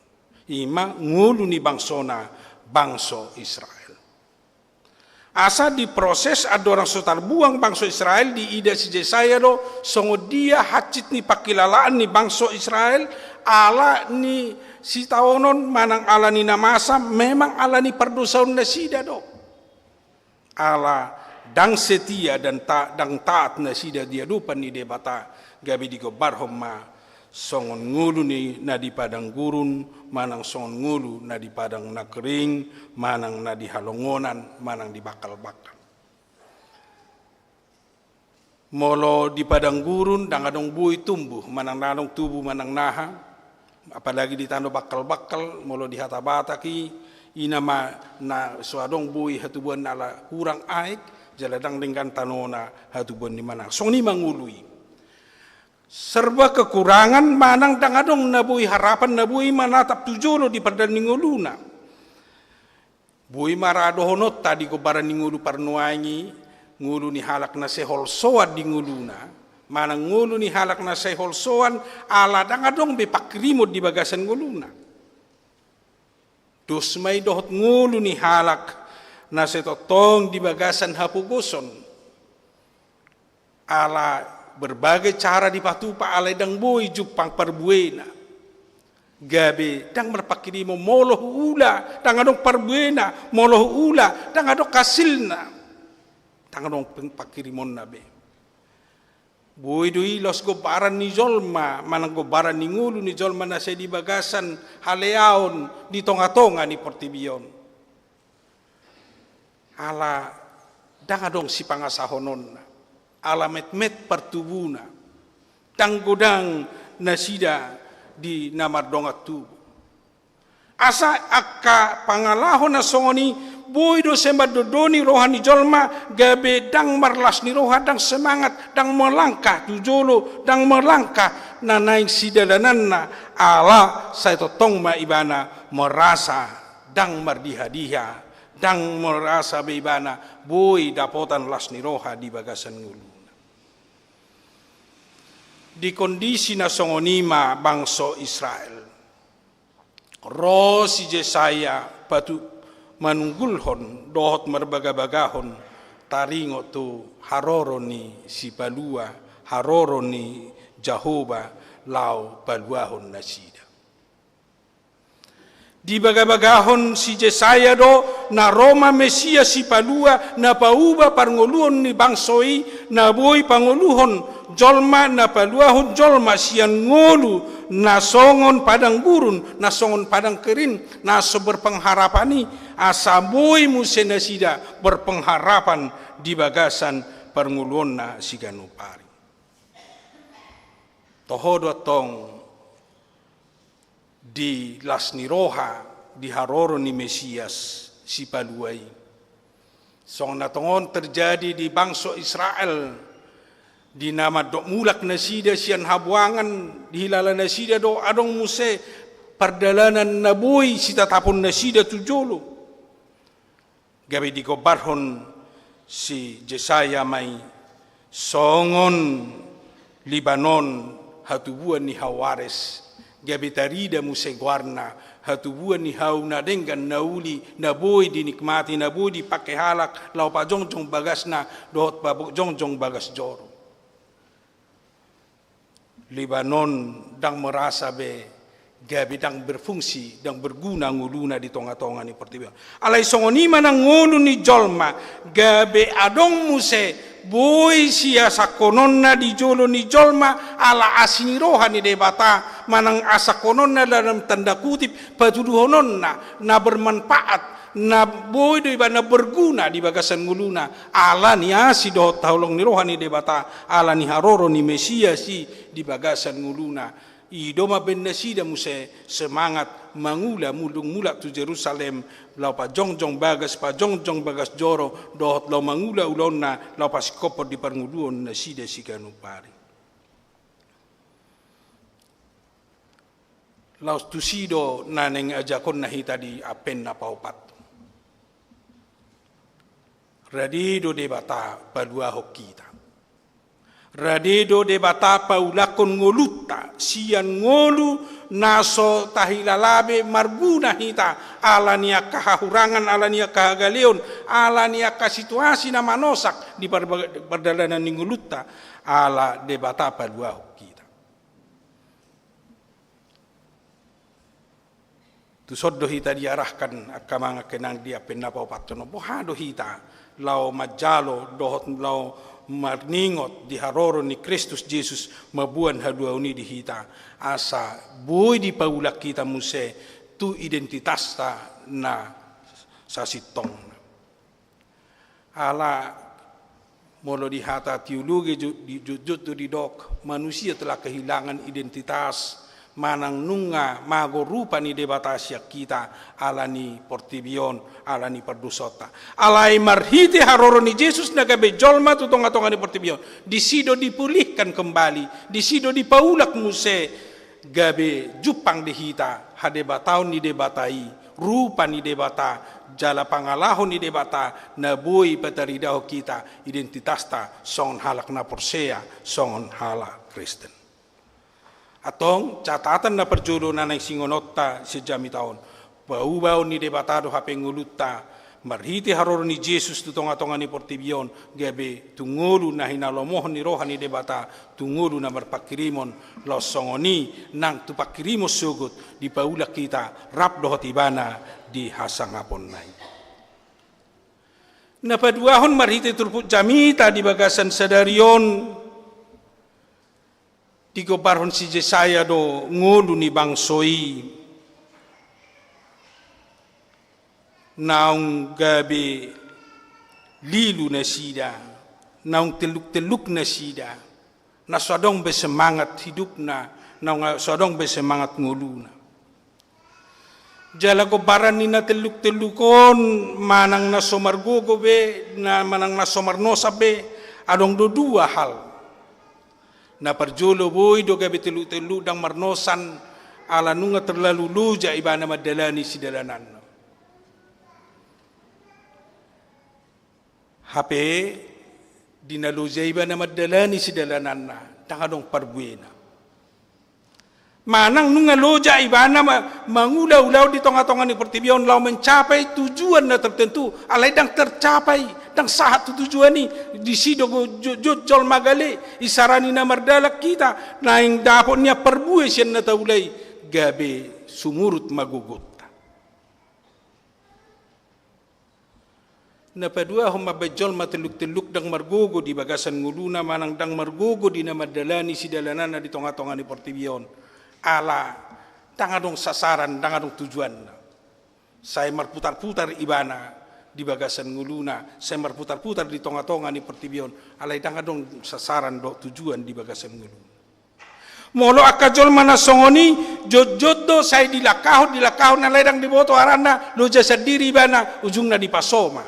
I ma ngolu ni bangsona, bangso Israel. Asa di proses andorang so tarbuang bangso Israel, diida si Jesaya do songon dia hansit ni pangkilalaan ni bangso Israel, ala ni sitaonon manang ala ni na masa, memang ala ni pardosaon nasida do. Ala ndang setia dan ta-, ndang taat nasida di adopan ni Debata, gabe digombarhon ma songon ngolu ni na di padang gurun, manang songon ngolu na di padang na kering, manang na di halongonan, manang di bangkal-bangkal. Molo di padang gurun, ndang adong boi tumbuh, manang ndang adong tubu, manang naha, Apalagi di tano bangkal-bangkal, molo di hata Batak i, i nama na so adong boi hatubuan ala hurang aek, jala ndang denggan tanona hatubuan ni manang. Songon i ma ngolu i. Serba kekurangan manang ndang adong na boi harapan na boi manatap tu jolo di pardalanan ni ngoluna. Boi ma ra dohononta di gombaran ni ngolu parnuaeng i, ngolu ni halak na sai holsoan di ngoluna, manang ngolu ni halak na sai holsoan, ala ndang adong be pangkirimon di bagasan ngoluna. Dos ma i dohot ngolu ni halak na sai tongtong di bagasan hapogoson. Ala berbagai cara dipatupa, alai ndang boi jumpang parbuena. Gabe ndang marpangkirimon molo huula, ndang adong parbuena, molo huula, ndang adong hasilna. Ndang adong peng-, pangkirimonna be. Boi do i laos gombaran ni jolma, manang gombaran ni ngolu ni jolma na sai di bagasan haleaon di tonga-tonga ni portibi on. Ala ndang adong sipangasahononna, ala metmet partubuna, ndang godang nasida di na mardongan tubu. Asa angka pangalaho na songon i, boi do sai mandondoni roha ni jolma, gabe ndang marlas ni roha, ndang semangat, ndang melangkah tu jolo, ndang melangkah na naeng sidalananna, ala sai tongtong ma ibana merasa ndang mardiha-diha, ndang merasa be ibana boi dapotan las ni roha di bagasan ngoluna. Di kondisi na songon i ma bangso Israel. Ro si Jesaya patu manunggulhon dohot marbagabagahon taringot tu haroro ni Sipalua, haroro ni Jahowa laho paluahon nasida. Dibagabagahon si Jesaya do, na ro ma Mesias Sipalua, na pauba parngoluon ni bangso i, na boi pangoluhon jolma, na paluahon jolma sian ngolu na songon padang gurun, na songon padang kering, na so berpengharapan i, asa boi muse nasida berpengharapan di bagasan parngoluonna siganup ari. Toho do antong di las ni roha di haroro ni Mesias Sipalua i. Songon na tongon terjadi di bangso Israel, di na mandok mulak nasida sian habuangan, dihilala nasida do adong muse pardalanan na boi sitatapon nasida tu jolo. Gabe digombarhon si Jesaya ma i songon Libanon hatubuan ni hau ares, gabe tarida muse goarna hatubuan ni hau na denggan, na uli, na boi dinikmati, na boi dipake halak laho pajongjong bagasna dohot pajongjong bagas joro. Libanon ndang merasa be, gabe ndang berfungsi, ndang berguna ngoluna di tonga-tonga ni portibi on. Alai songon i ma nang ngolu ni jolma, gabe adong muse boi siasahononna di jolo ni jolma ala asi ni roha ni Debata, manang asahononna dalam tanda kutip patuduhononna na bermanfaat, na boi do ibana berguna di bagasan ngoluna, ala ni asi dohot holong ni roha ni Debata, ala ni haroro ni Mesias i di bagasan ngoluna. I do mambaen nasida muse semangat mangula, mundung mulak tu Jerusalem, laho pajongjong bagas, pajongjong bagas joro, dohot laho mangula ulaonna, laho pasingkophon di parngoluon nasida siganup ari. Laos tusi do na naeng ajakonna hita di ampen na paopat. Rade do Debata paluahon hita. Rade do Debata paulakhon ngolunta, sian ngolu na so tahilala be marguna hita, ala ni angka hahurangan, ala ni angka hagaleon, ala ni angka situasi na manosak di par-, pardalanan ni ngolunta, ala Debata paluahon hita. Tuson do hita diarahkan angka amang angka inang di ampen na paopathon on, boha do hita laho manjalo dohot laho marningot di haroro ni Kristus Jesus mamboan haluaon i di hita, asa boi dipaulak hita muse tu identitasta na sasintongna. Ala molo di hata teologi ju-, di, ju-, ju-, tu didok, manusia telah kehilangan identitas, Manang nunga mago rupa ni Debata sian hita ala ni portibi on, ala ni pardosaonta. Alai marhite haroro ni Jesus na gabe jolma tu tonga-tonga ni portibi on, disi do dipulihkan kembali, disi do dipaulak muse, gabe jumpang di hita hadebataon ni Debata i, rupa ni Debata, jala pangalaho ni Debata na boi pataridahon hita identitasta songon halak na porsea, songon halak Kristen. Antong, catatan na parjolo na naeng siingononta sian jamita on: Paubahon ni Debata do hape ngolunta marhite haroro ni Jesus tu tonga-tonga ni portibi on, gabe tu ngolu na hinalomohon ni roha ni Debata, tu ngolu na marpanghirimon, laos songon i nang tu panghirimon sogot dipaulak hita rap dohot Ibana di hasangaponna i. Na paduahon, marhite turpuk jamita di bagasan sadari on, digombarhon si Jesaya do ngolu ni bangso i, naung gabe lilu nasida, naung telluk-telluk nasida, na so adong be semangat hidupna, naung so adong be semangat ngoluna. Jala gombaran ni na telluk-telluk on, manang na so margogo be, na, manang na so marnosan be, adong do dua hal. Na parjolo, boi do gabe telluk-telluk ndang marnosan, ala nunga terlalu loja ibana mandalani sidalananna. Hape, di na loja ibana mandalani sidalananna, ndang adong parbuena. Manang nunga loja ibana ma-, mangula ulaon di tonga-tonga ni portibi on laho mencapai tujuan na tertentu, alai ndang tercapai, ndang sahat tu tujuan i, disi do go-, jo-, jo-, jolma gale, isarana na mardalan hita, naeng dapot nian parbue sian na taula i, gabe sumurut ma gogonta. Na paduahon, mambahen jolma telluk-telluk ndang margogo di bagasan ngoluna, manang ndang margogo di na mandalani sidalananna di tonga-tonga ni portibi on. Ala ndang adong sasaran, ndang adong tujuanna. Sai marputar-putar ibana di bagasan ngoluna, sai marputar-putar di tonga-tonga ni portibi on, alai ndang adong sasaran dohot tujuan di bagasan ngoluna. Molo angka jolma na songon i, jotjot do, sai dilangkahon, dilangkahon, alai ndang diboto aranna, loja sandiri ibana, ujungna dipasoma.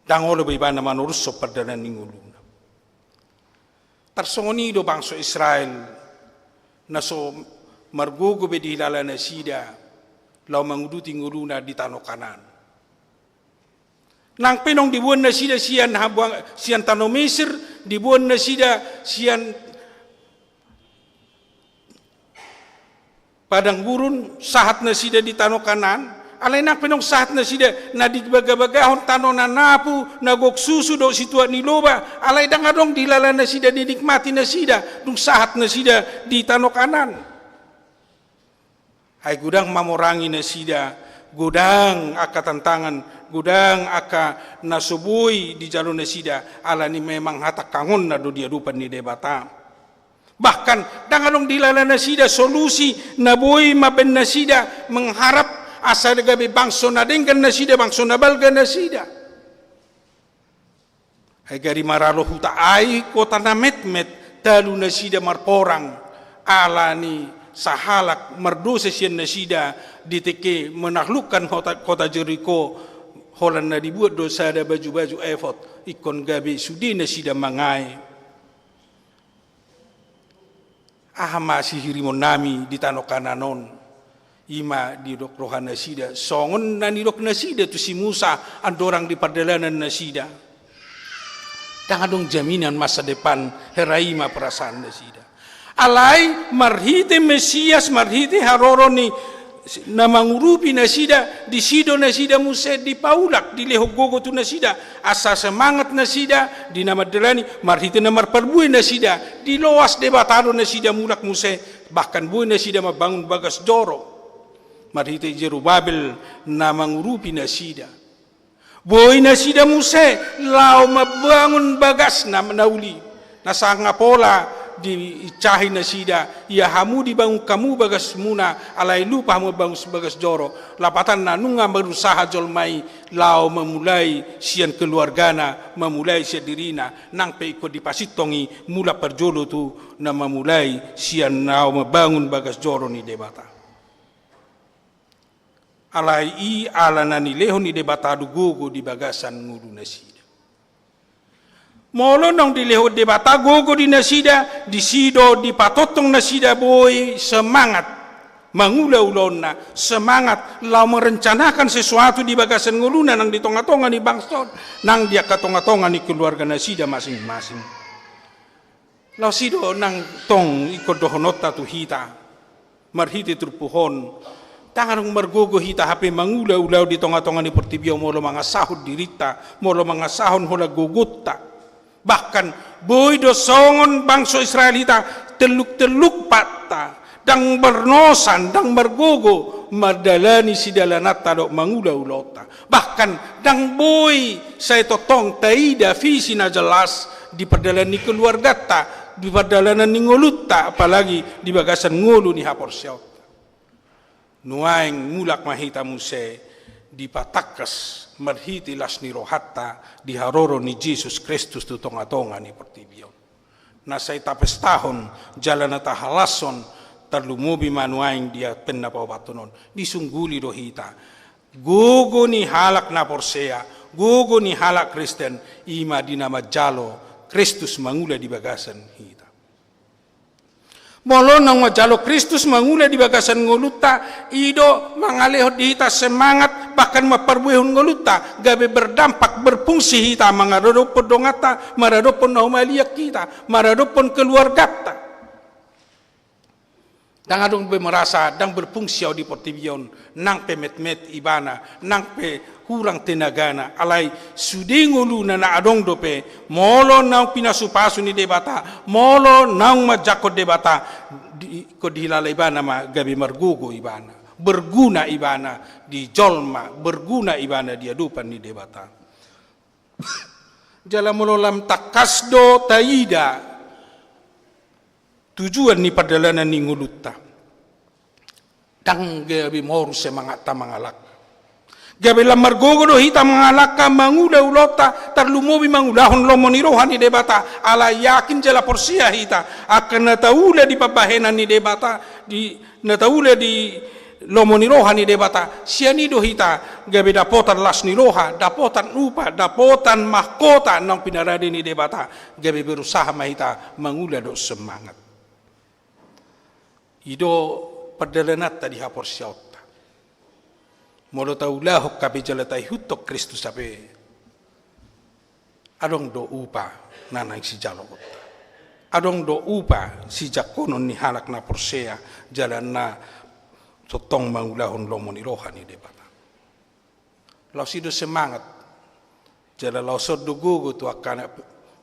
Ndang olo be ibana manorushon pardalanan ni ngoluna. Tarsongon i do bangso Israel, na so margogo be dihilala nasida laho manguduti ngoluna di tano Kanaan. Nang pe naung diboan nasida sian hambuang-, sian tano Mesir, diboan nasida sian padang gurun, sahat nasida di tano Kanaan, alai nang pe naung sahat nasida, na dibagabagahon tano na napu, na gok susu dohot situak ni loba, alai ndang adong dihilala nasida, dinikmati nasida, dung sahat nasida di tano Kanaan. Ai godang mamorangi nasida, godang angka tantangan, godang angka na so boi dijalo nasida, ala ni memang hatangkangonna do di adopan ni Debata. Bahkan, ndang adong dihilala nasida solusi na boi mambahen nasida mengharap asa gabe bangso na denggan nasida, bangso na balga nasida. Ai gari maralo huta ai kota na metmet, talu nasida marporang, ala ni sahalak mardosa sian nasida, di tingki menaklukkan kota, kota Jeriko, holan na dibuat do sada baju-baju efod, ingkon gabe sude nasida mangae. Aha ma sihirimonnami di tano Kanaan on? I ma didok roha nasida, songon na nidok nasida tu si Musa andorang di pardalanan nasida. Ndang adong jaminan masa depan, hera i ma perasaan nasida. Alai marhite Mesias, marhite haroro ni na mangurupi nasida, disi do nasida muse dipaulak, dilehon gogo tu nasida, asa semangat nasida di na mandalani, marhite na marparbue nasida, diloas Debata do nasida mulak muse, bahkan boi nasida mambangun bagas joro. Marhite Jerubabel na mangurupi nasida. Boi nasida muse laho mambangun bagasna na uli, na sanga pola Diinsahi nasida, ia hamu dibangun hamu bagasmuna, alai lupa hamu bangun bagas joro. Lapatanna nunga berusaha jolma i laho mamulai sian keluargana, mamulai sian dirina, nang pe ingkon dipasintong i mulak parjolo tu na mamulai sian laho mambangun bagas joro ni Debata. Alai i ala na nilehon ni Debata do gogo di bagasan ngolu nasida. Molo naung dilehon Debata gogo di nasida, disi do dipatongtong nasida boi semangat mangula ulaonna, semangat laho merencanakan sesuatu di bagasan ngoluna nang di tongatonga ni bangso, nang di angka tongatonga ni keluarga nasida masing-masing. Laos i do nang tong ingkon dohononta tu hita marhite turpuk on. Ndang adong margogo hita hape mangula ulaon di tongatonga ni portibi on molo mangasahon dirinta, molo mangasahon holan gogonta. Bahkan boi do songon bangso Israel hita, telluktelluk patta, ndang bernosa, ndang margogo mandalani sidalananta dohot mangula ulaonta. Bahkan ndang boi sai tongtong taida visi na jelas di pardalanan ni keluarganta, di pardalanan ni ngolunta, apalagi di bagasan ngolu ni haporseaonta. Nuaeng mulak ma hita muse dipatangkas marhite las ni rohanta di haroro ni Jesus Kristus tu tongatonga ni portibi on. Na sai tapestahon jala na tahalashon, tarlumobi ma nuaeng di advent na paopathon on, disungguli do hita. Gogo ni halak na porsea, gogo ni halak Kristen, i ma di na manjalo Kristus mangula di bagasan hita. Molo naung manjalo Kristus mangula di bagasan ngolunta, i do mangalehon di hita semangat, bahkan mamparbuehon ngolunta gabe berdampak, berfungsi hita maradophon donganta, maradophon na humaliang hita, maradophon keluarganta. Ndang adong be merasa ndang berfungsi au di portibi on, nang pe metmet ibana, nang pe hurang tenagana, alai sude ngoluna na adong dope, molo naung pinasupasu ni Debata, molo naung manjangkon Debata, di, ingkon dihilala ibana ma gabe margogo ibana, berguna ibana di jolma, berguna ibana di adopan ni Debata. Jala molo lam tangkas do taida tujuan ni pardalanan ni ngolunta, ndang gabe moru semangatta mangalangka. Gabe lam margogo do hita mangalangka mangula ulaonta, tarlumobi mangulahon lomo ni roha ni Debata, ala yakin jala porsea hita angka na taula di pambahenan ni Debata, di na taula di lomo ni roha ni Debata, sian i do hita gabe dapotan las ni roha, dapotan upa, dapotan mahkota naung pinarade ni Debata, gabe berusaha ma hita mangula dohot semangat. I do pardalananta di haporseaonta. Molo taulahon hape jala taihuthon Kristus hape, adong do upa na naeng sijaloonta. Adong do upa sijangkonon ni halak na porsea jala na tongtong mangulahon lomo ni roha ni Debata. Laos i do semangat, jala laos on do gogo tu angka na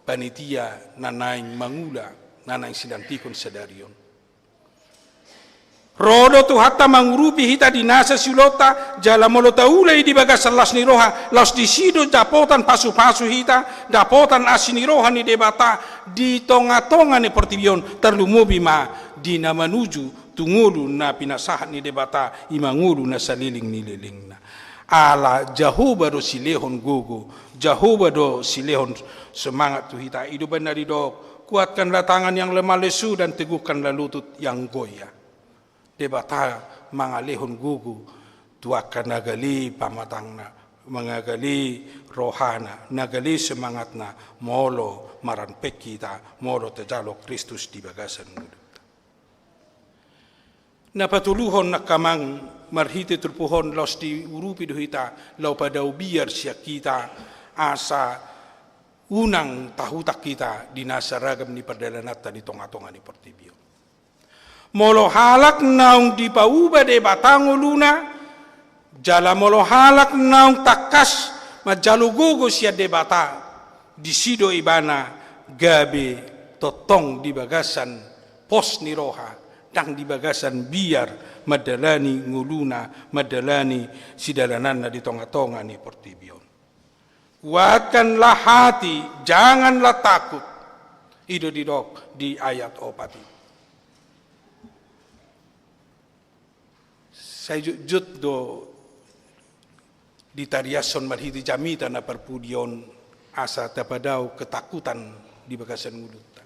panitia na naeng mangula, na naeng silantikon sadari on. Ro do Tuhanta mangurupi hita di nasa siulaonta, jala molo taula i di bagasan las ni roha, laos disi do dapotan pasupasu hita, dapotan asi ni roha ni Debata di tongatonga ni portibi on, tarlumobi ma di na manuju tu ngolu na pinasahat ni Debata, i ma ngolu na saleleng ni lelengna. Ala Jahowa do silehon gogo, Jahowa do silehon semangat tu hita. I do umbahen na didok, kuatkanlah tangan yang lemah lesu dan teguhkanlah lutut yang goyah. Debata mangalehon gogo tu angka na gale pamatangna, mangagale rohana, na gale semangatna, molo marampe hita, molo tajalo Kristus di bagasan ngolunta. Na patoluhon angka amang, marhite turpuk on laos diurupi do hita, laho padao biar sian hita, asa unang tahutak hita di nasa ragam ni pardalananta di tongatonga ni portibi on. Molo halak naung dipauba Debata ngoluna, jala molo halak naung tangkas manjalo gogo sian Debata, disi do ibana gabe tongtong di bagasan pos ni roha, ndang di bagasan biar mandalani ngoluna, mandalani sidalananna di tongatonga ni portibi on. Kuatkanlah hati, janganlah takut. I do didok di ayat opat i. Sai jotjot do ditariashon marhite jamita na parpudi on asa tapadao ketakutan di bagasan ngolunta.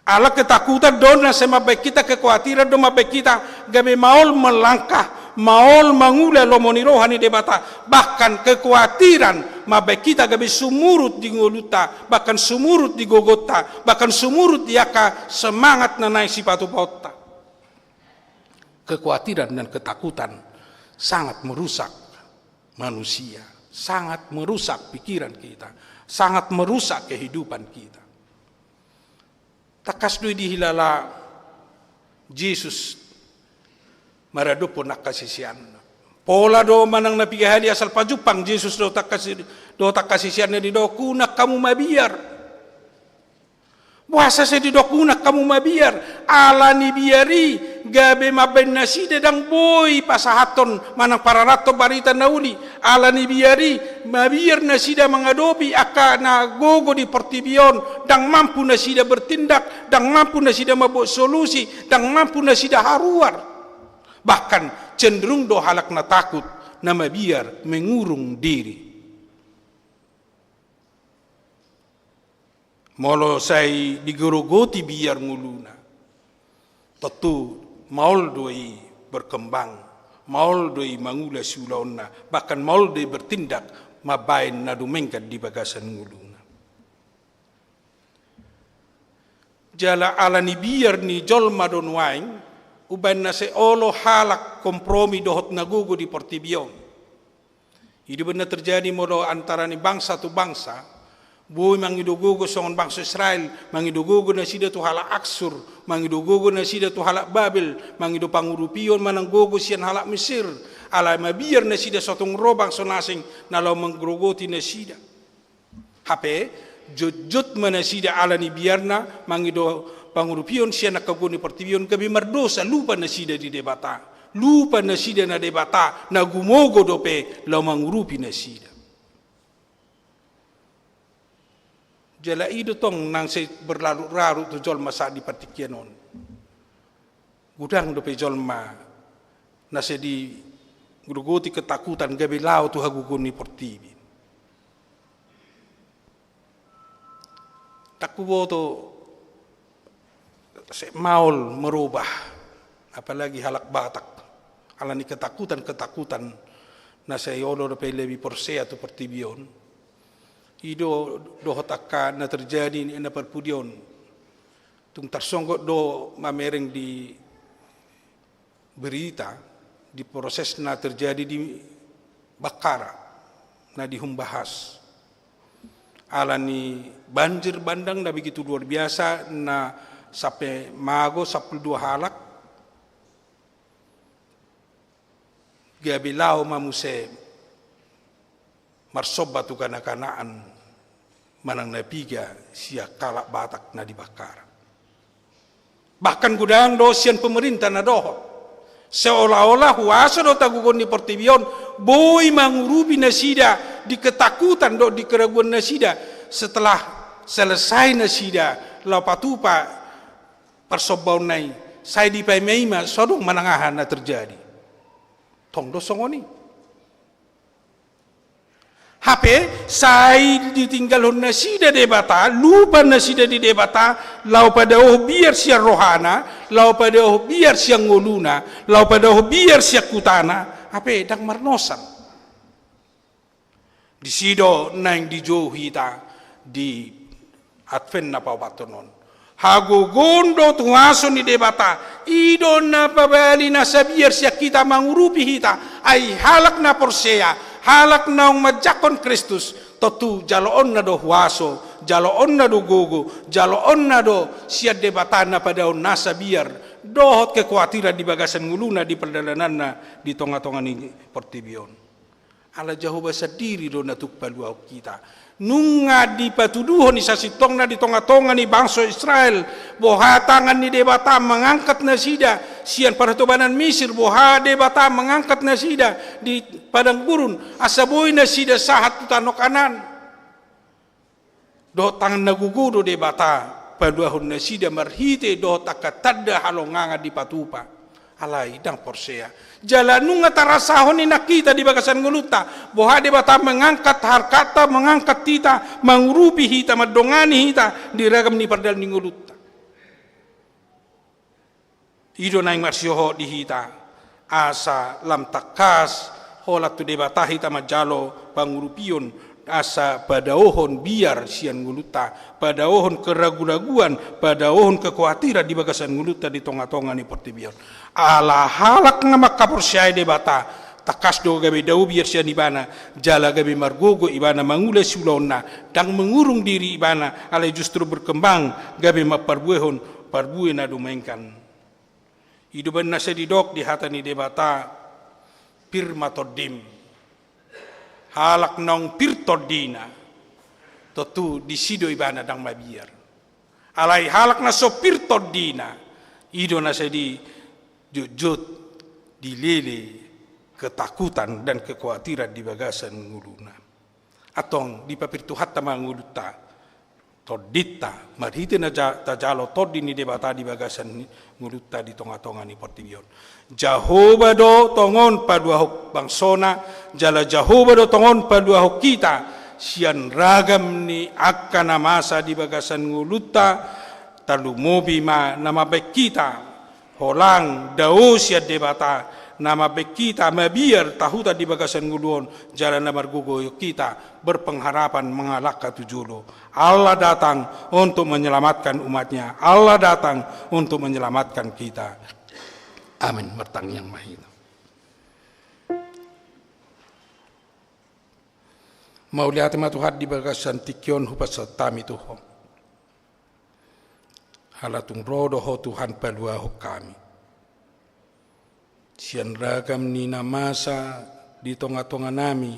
Ala ketakutan do na sai mambaen hita, kekhawatiran do mambaen hita gabe maol melangkah, maol mangula lomo ni roha ni Debata, bahkan kekhawatiran mambaen hita gabe sumurut di ngolunta, bahkan sumurut di gogonta, bahkan sumurut di angka semangat na naeng sipatupaonta. Kekhawatiran dan ketakutan sangat merusak manusia, sangat merusak pikiran kita, sangat merusak kehidupan kita. Tangkas do i dihilala Jesus maradophon angka siseanna. Pola do manang na piga hali asal pajumpang Jesus dohot angka si-, dohot angka siseanna didok, unang hamu mabiar. Boasa sai didok unang hamu mabiar? Ala ni biar i gabe mambaen nasida ndang boi pasahathon manang pararathon barita na uli. Ala ni biar i mabiar nasida mangadopi angka na gogo di portibi on, ndang mampu nasida bertindak, ndang mampu nasida mambuat solusi, ndang mampu nasida haruar. Bahkan cenderung do halak na takut, na mabiar, mengurung diri. Molo sai digerogoti biar ngoluna, tontu maol do i berkembang, maol do i mangula siulaonna, bahkan maol do i bertindak mambaen na dumenggan di bagasan ngoluna. Jala ala ni biar ni jolma do nuaeng, umbaen na sai olo halak kompromi dohot na gogo di portibi on. I do umbaen na terjadi molo antara ni bangsa tu bangsa, boi mangido gogo songon bangso Israel, mangido gogo nasida tu halak Aksur, mangido gogo nasida tu halak Babel, mangido pangurupion manang gogo sian halak Mesir, ala mabiar nasida so tung ro bangso na asing na laho manggerogoti nasida. Hape, jotjot ma nasida ala ni biarna mangido pangurupion sian angka gogo ni portibi on, gabe mardosa, lupa nasida di Debata, lupa nasida na Debata na gumogo dope laho mangurupi nasida. Jala i do tong nang sai berlarut-larut tu jolma saat di partingkian on. Godang dope jolma na sai digerogoti ketakutan gabe laho tu hagogoon ni portibi. Ndang huboto sai maol merubah, apalagi halak Batak, ala ni ketakutan-ketakutan na sai olo dope lebih porsea tu portibi on. I do dohot angka na terjadi na parpudi on. Tung tarsonggot do mamereng di berita di proses na terjadi di Bakkara na dihumbahas. Ala ni banjir bandang na begitu luar biasa na sampe mago sampulu dua halak gabe laho ma muse marsomba tu ganaganaan manang na piga sian halak Batak na di Bakkara. Bahkan godang do sian pemerintah na dohot. Seolah-olah huaso dohot hagogoon ni portibi on boi mangurupi nasida di ketakutan dohot di keraguan nasida setelah selesai nasida laho patupa parsombaonna i, sai dipaima-ima so adong manang aha na terjadi. Tong do songon i. Hape sai ditinggalhon nasida Debata, lupa nasida di Debata, laho padaohon biar sian rohana, laho padaohon biar sian ngoluna, laho padaohon biar sian hutana, hape ndang marnosan. Disi do naeng dijou hita di Advent na paopathon on. Hagogoon dohot huaso ni Debata, i do na pabali na sabiar sian hita mangurupi hita, ai halak na porsea, halak naung manjangkon Kristus, tontu jaloonna do huaso, jaloonna do gogo, jaloonna do sian Debata na padaohon na sabiar, dohot kekhawatiran di bagasan ngoluna di pardalananna di tonga-tonga ni portibi on. Ala Jahowa sandiri do na tuk paluahon hita. Nunga dipatuduhon i sasintongna di tonga-tonga ni bangso Israel, boha tangan ni Debata mangangkat nasida sian parhotobanan Misir, boha Debata mangangkat nasida di padang gurun, asa boi nasida sahat tu tano Kanaan. Dohot tangan na gogo do Debata paluahon nasida marhite dohot angka tanda halongangan dipatupa. Alai ndang porsea. Jala nunga tarasahon i nang hita di bagasan ngolunta. Boha Debata mengangkat harkata, mengangkat hita, mangurupi hita, mandongani hita di ragam ni pardalan ni ngolunta. I do naeng marsihohot di hita, asa lam tangkas holan tu Debata hita manjalo pangurupion, asa padaohon biar sian ngolunta, padaohon keragu-raguan, padaohon kekhawatiran di bagasan ngolunta di tonga-tonga ni portibi on. Ala halak na mangkaporseai Debata, tangkas do gabe dao biar sian ibana, jala gabe margogo ibana mangula siulaonna, ndang mengurung diri ibana, alai justru berkembang, gabe mamparbuehon parbue na dumenggan. I do umbahen na sai didok di hata ni Debata, pir ma tondim. Halak naung pir tondina, tontu disi do ibana ndang mabiar. Alai halak na so pir tondina, i do na sai dijotjot, dilele ketakutan dan kekhawatiran di bagasan ngoluna. Antong dipapir Tuhanta ma ngolunta, tondinta, marhite na ja-, tajalo tondi ni Debata di bagasan ni ngolunta di tonga-tonga ni portibi on. Jahowa do tongon paluahon bangsona, jala Jahowa do tongon paluahon hita, sian ragam ni angka na masa di bagasan ngolunta, tarlumobi ma na mambahen hita, holang dao sian Debata, na mambahen hita mabiar tahutan di bagasan ngolu on, jala na margogo hita berpengharapan mangalangka tu jolo. Allah datang untuk menyelamatkan umat-Nya. Allah datang untuk menyelamatkan kita. Amin. Martangiang ma hita. Mauliate ma Tuhan di bagasan tingki on hupasahat hami tu Ho. Ala tung ro do Ho Tuhan paluahon hami sian ragam ni na masa di tonga-tonga nami,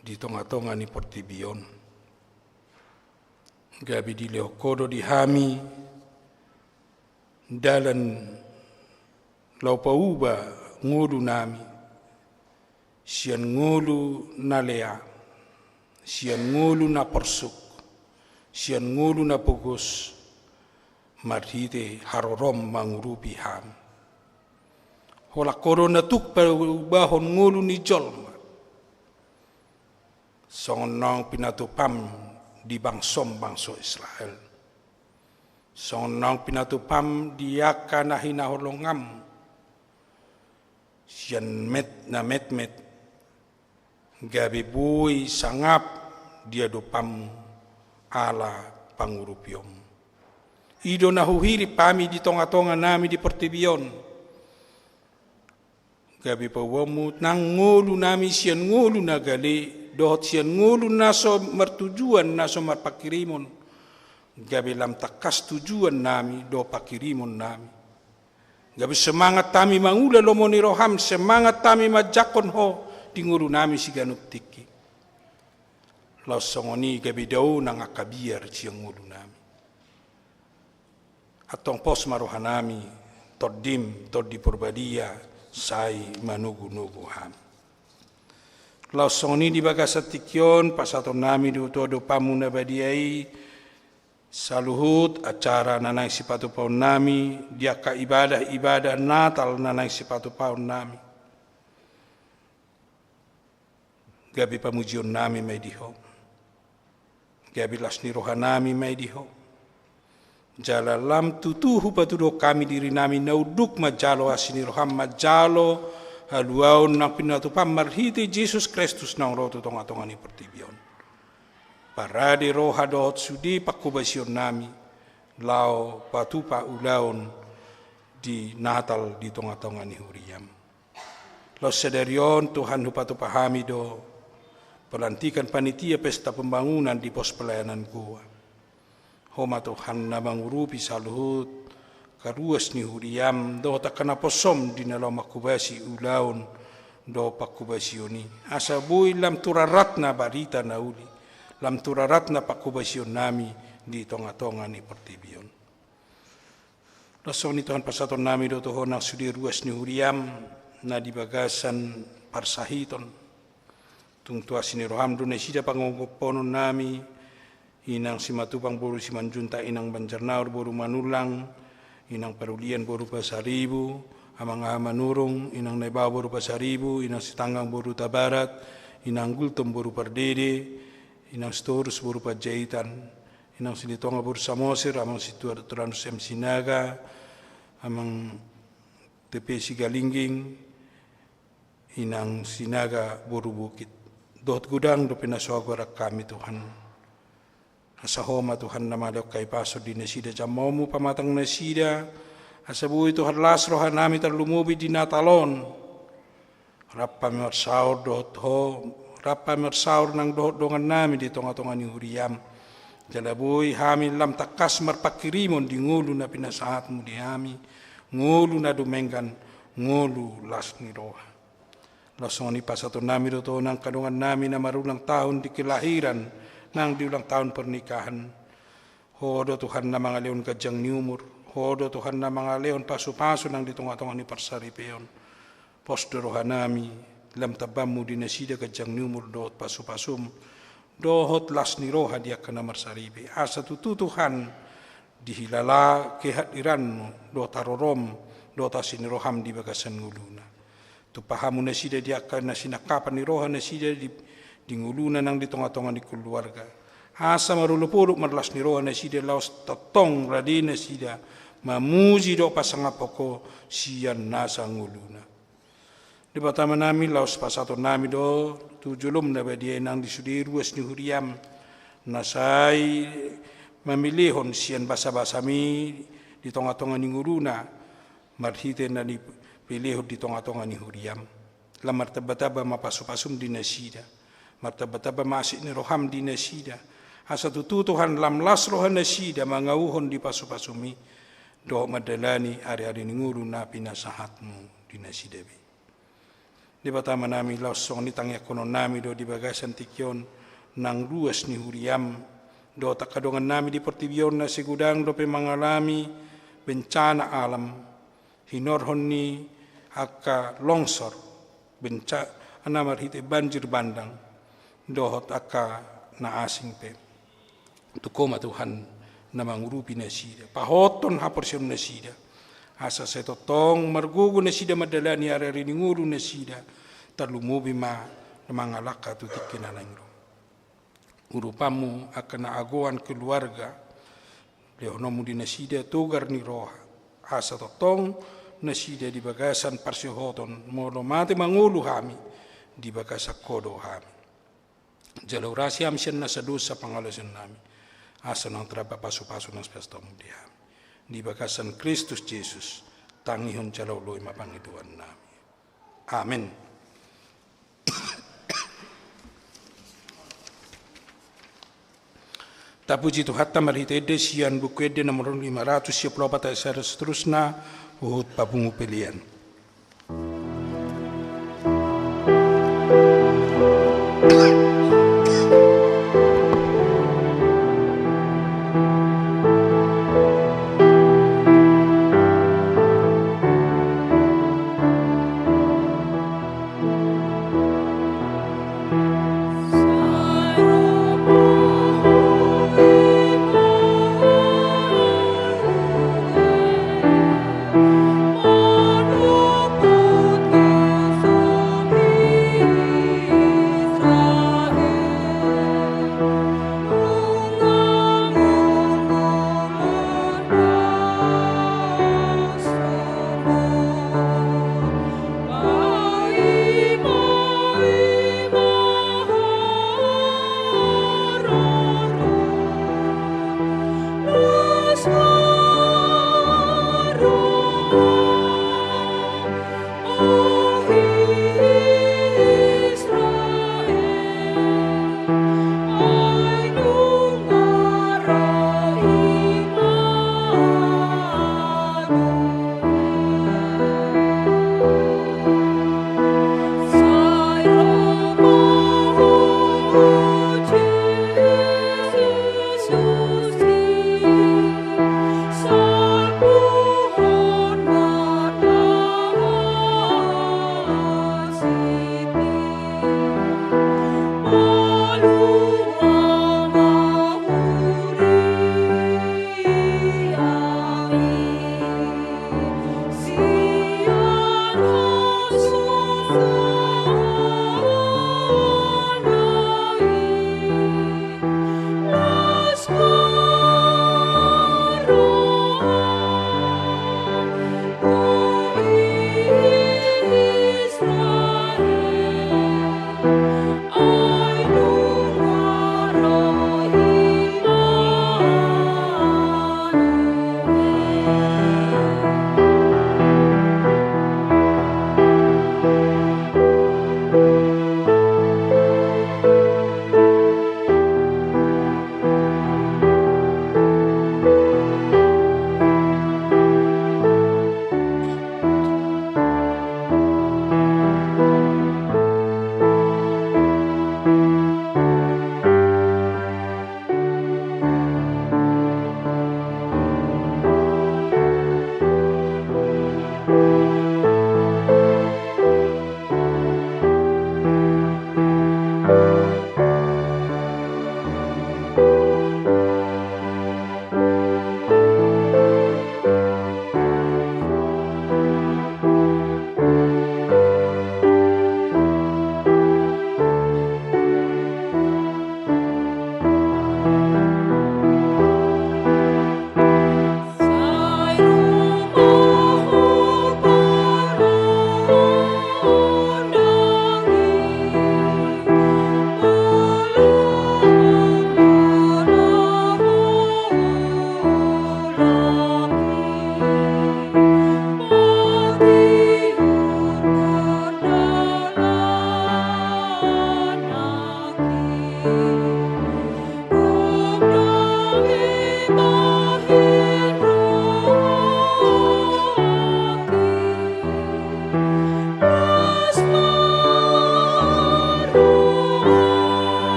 di tonga-tonga ni portibi on. Gabe dilehon Ho do di hami dalan laho pauba ngolu nami, sian ngolu na lea, sian ngolu na porsuk, sian ngolu na pogos, marhite harorom mangurupi hami. Holan Ho do na tuk paubahon ngolu ni jolma. Songon naung pinatupam di bangsom bangso Israel. Songon naung pinatupam di angka na hinaholongam. Sian met na metmet, gabe boi sangap di adopam ala pangurupion. I do na huhirim hami di tonga-tonga nami di portibi on. Gabe paubaonmu nang ngolu nami sian ngolu na gale, dohot sian ngolu na so martujuan, na so marpanghirimon. Gabe lam tangkas tujuan nami, dohot panghirimon nami. Gabe semangat hami mangula lomo ni roham, semangat hami manjangkon Ho di ngolu nami siganup tingki. Laos songon i gabe dao nang angka biar sian ngolu nami. Antong pos ma roha nami, Tondim, Tondi Porbadia, sai manogu-nogu hami. Laos songon i di bagasan tingki on, pasahaton nami do tu adopanmu na badia i, saluhut acara na naeng sipatupaon nami, di angka ibadah-ibadah Natal na naeng sipatupaon nami. Gabe pamujion nami ma i di Ho. Gabe las ni roha nami ma i di Ho. Jala lam tutu hupatuduhon hami diri nami na unduk manjalo asi ni roham, manjalo haluaon nang pinatupam marhite Jesus Kristus naung ro tu tonga-tonga ni portibi on. Parade roha dohot sude panghobasion nami, laho patupa ulaon di Natal di tonga-tonga ni huriam. Laos sadari on Tuhan hupatupa hami do pelantikan panitia pesta pembangunan di pos pelayanan Goa. Ho ma Tuhan na mangurupi saluhut angka ruas ni huriam dohot angka naposom di na laho manghobasi ulaon dohot panghobasion i. Asa boi lam tu raratna barita na uli, lam tu raratna panghobasion nami di tonga-tonga ni portibi on. Laos songon i Tuhan pasahaton nami do tu Ho nang sude ruas ni huriam na di bagasan parsahiton. Tung tu asi ni roham do nasida pangonggoponon nami, Inang Simatupang boru Simanjuntak, Inang Banjarnaur boru Manullang, Inang Parulian boru Pasaribu, Amang Aha Manurung, Inang Naibao boru Pasaribu, Inang Sitanggang boru Tabarat, Inang Gultom boru Pardede, Inang Sitorus boru Panjaitan, Inang Silitonga boru Samosir, Amang Situar Turanus M Sinaga, Amang T P Sigalingging, Inang Sinaga boru Bukit. Dohot godang dope na so agoran hami, Tuhan. Asa Ho ma, Tuhan, na mangalehon hahipason di nasida, jammaonmu pamatang nasida, asa boi, Tuhan, las rohanami tarlumobi di Natal on. Rap hami marsaor dohot Ho, rap hami marsaor nang dohot dongannami di tongatonga ni huriam. Jala boi hami lam tangkas marpanghirimon di ngolu na pinasahatmu di hami, ngolu na dumenggan, ngolu las ni roha. Laos songon i pasahatonnami do tu Ho nang angka dongannami na marulang tahun di kelahiran nang di ulang tahun pernikahan. Ho do, Tuhan, na mangalehon ganjang ni umur, Ho do, Tuhan, na mangalehon pasupasu nang di tongatonga ni parsaripeon. Pos do rohanami, lam tambammu di nasida ganjang ni umur dohot pasupasum, dohot las ni roha di angka na marsaripe. Asa tutu, Tuhan, dihilala kehadiranmu dohot harorom dohot asi ni roham di bagasan ngoluna. Tumpahamu nasida di angka na sinangkapan ni roha nasida di, di ngoluna nang di tongatonga ni keluarga. Asa marolopolop marlas ni roha nasida laos tongtong rade nasida mamuji dohot pasangaphon Ho sian nasa ngoluna. Debata Amanami, laos pasahatonnami do tu jolom na badia i nang di sude ruas ni huriam, na sai mamilehon sian basabasami di tongatonga ni ngoluna, marhite na nipilehon di tongatonga ni huriam. Lam martambatamba ma pasupasum di nasida, martambatamba ma asi ni roham di nasida, asa tutu, Tuhan, lam las roha nasida mangauhon di pasupasum i, dohot mandalani ariari ni ngolu na pinasahatmu di nasida be. Debata Amanami, laos songon i tangiangkononnami do di bagasan tingki on nang ruas ni huriam dohot angka dongannami di portibi on na sai godang dope mangalami bencana alam, hinorhon ni angka longsor, bencana marhite banjir bandang, dohot angka na asing pe. Tung Ho ma, Tuhan, na mangurupi nasida, pahothon haporseaon nasida, asa sai tongtong margogo nasida mandalani ariari ni ngolu nasida, tarlumobi ma mangalangka tu tingki na naeng ro. Urupanmu angka na agoan keluarga, lehononmu di nasida togar ni roha, asa tongtong nasida di bagasan parsihohoton, molo mate mangolu hami, di bagasan Ho do hami. Jala urasi hami sian nasa dosa pangalaosionnami, asa unang taramba pasupasu nang sipasahatonmu di hami. Di bagasan Kristus Jesus, tangihon jala oloi ma pangidoannami. Amen. Tapuji Tuhanta marhite ende sian Buku Ende nomor lima ratus sia pulu opat ayat sada seterusna, huhut papungu pelean.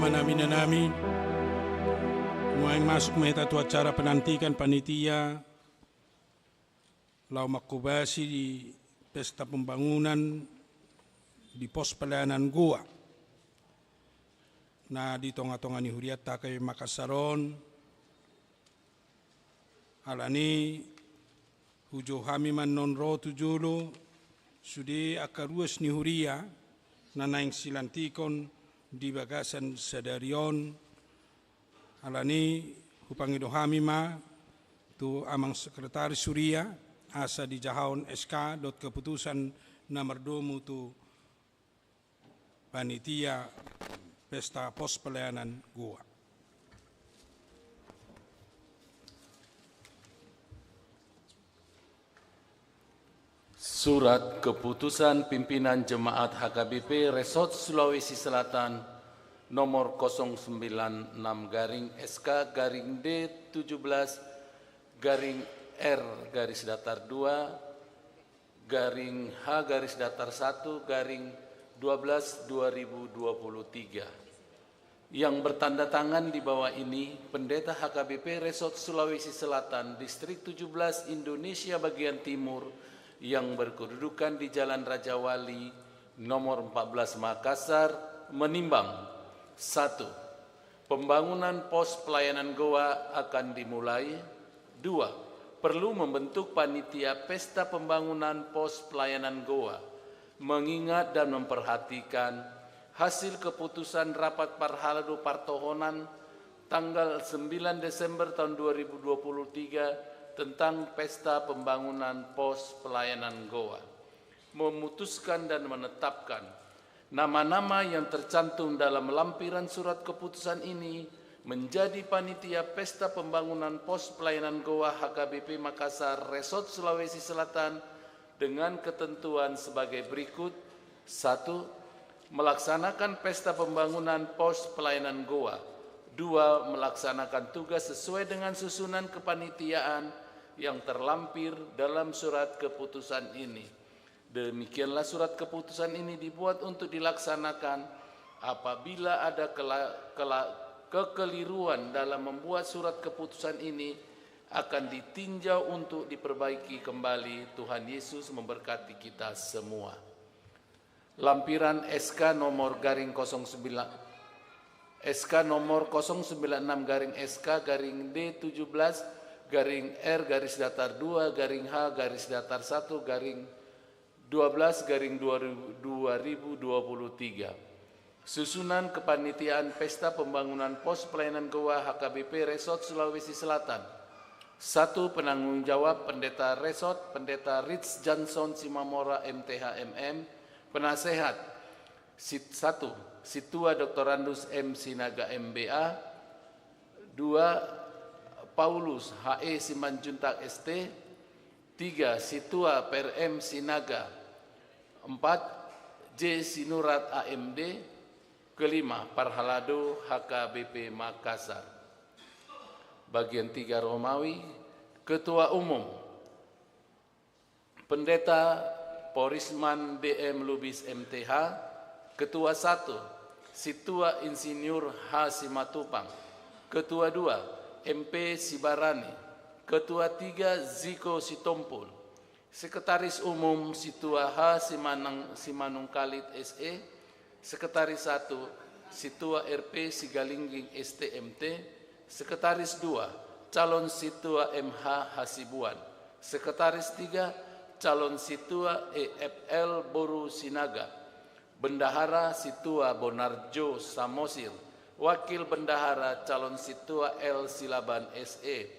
Nami na nami, nuaeng masuk ma hita tu acara pelantikan panitia laho manghobasi di pesta pembangunan di pos pelayanan Goa na di tonga-tonga ni hurianta H K B P Makassar on. Alani hujou hami ma annon ro tu jolo sude angka ruas ni huria na naeng silantikon di bagasan sadari on. Alani hupangido hami ma tu amang sekretaris huria asa dijahahon S K dohot keputusan na mardomu tu panitia pesta pos pelayanan Goa. Surat keputusan pimpinan jemaat H K B P Resort Sulawesi Selatan nomor kosong sembilan enam garing S K garing D tujuh belas garing R garis datar dua garing H garis datar satu garing dua belas dua ribu dua puluh tiga. Yang bertanda tangan di bawah ini, Pendeta H K B P Resort Sulawesi Selatan, Distrik tujuh belas, Indonesia bagian timur, yang berkedudukan di Jalan Raja Wali, nomor empat belas, Makassar, menimbang: satu, pembangunan pos pelayanan Goa akan dimulai. Dua, perlu membentuk panitia pesta pembangunan pos pelayanan Goa, mengingat dan memperhatikan hasil keputusan rapat parhalado partohonan tanggal sembilan Desember tahun dua ribu dua puluh tiga tentang pesta pembangunan pos pelayanan Goa. Memutuskan dan menetapkan nama-nama yang tercantum dalam lampiran surat keputusan ini menjadi panitia pesta pembangunan pos pelayanan Goa H K B P Makassar Resort Sulawesi Selatan dengan ketentuan sebagai berikut: satu, melaksanakan pesta pembangunan pos pelayanan Goa. Dua, melaksanakan tugas sesuai dengan susunan kepanitiaan yang terlampir dalam surat keputusan ini. Demikianlah surat keputusan ini dibuat untuk dilaksanakan. Apabila ada kela-, kela-, kekeliruan dalam membuat surat keputusan ini, akan ditinjau untuk diperbaiki kembali. Tuhan Yesus memberkati kita semua. Lampiran S K nomor garing kosong sembilan, S K nomor kosong sembilan enam garing S K garing D tujuh belas garing R garis datar dua garing H garis datar satu garing dua belas garing dua ribu dua puluh tiga. Susunan kepanitiaan pesta pembangunan pos pelayanan Goa H K B P Resort Sulawesi Selatan. Satu, penanggung jawab Pendeta Resort, Pendeta Rich Johnson Simamora, M T H, M M. Penasehat, sit-, satu, Sintua Doktorandus M Sinaga, M B A. Dua, Paulus H E Simanjuntak, S T. Tiga, Sintua Per M Sinaga. Empat, J Sinurat, A M D. Kelima, Parhalado H K B P Makassar. Bagian tiga Romawi, Ketua Umum, Pendeta Porisman D M Lubis, M T H. Ketua satu, Sintua Insinyur H Simatupang. Ketua dua, M P Sibarani. Ketua tiga, Ziko Sitompul. Sekretaris Umum, Sintua H Simanang-, Simanungkalit, S E. Sekretaris satu, Sintua R P Sigalingging, S T, M T. Sekretaris dua, calon Sintua M H Hasibuan. Sekretaris tiga, calon Sintua E F L Boru Sinaga. Bendahara, Sintua Bonarjo Samosir. Wakil bendahara, calon Sintua L Silaban, S E.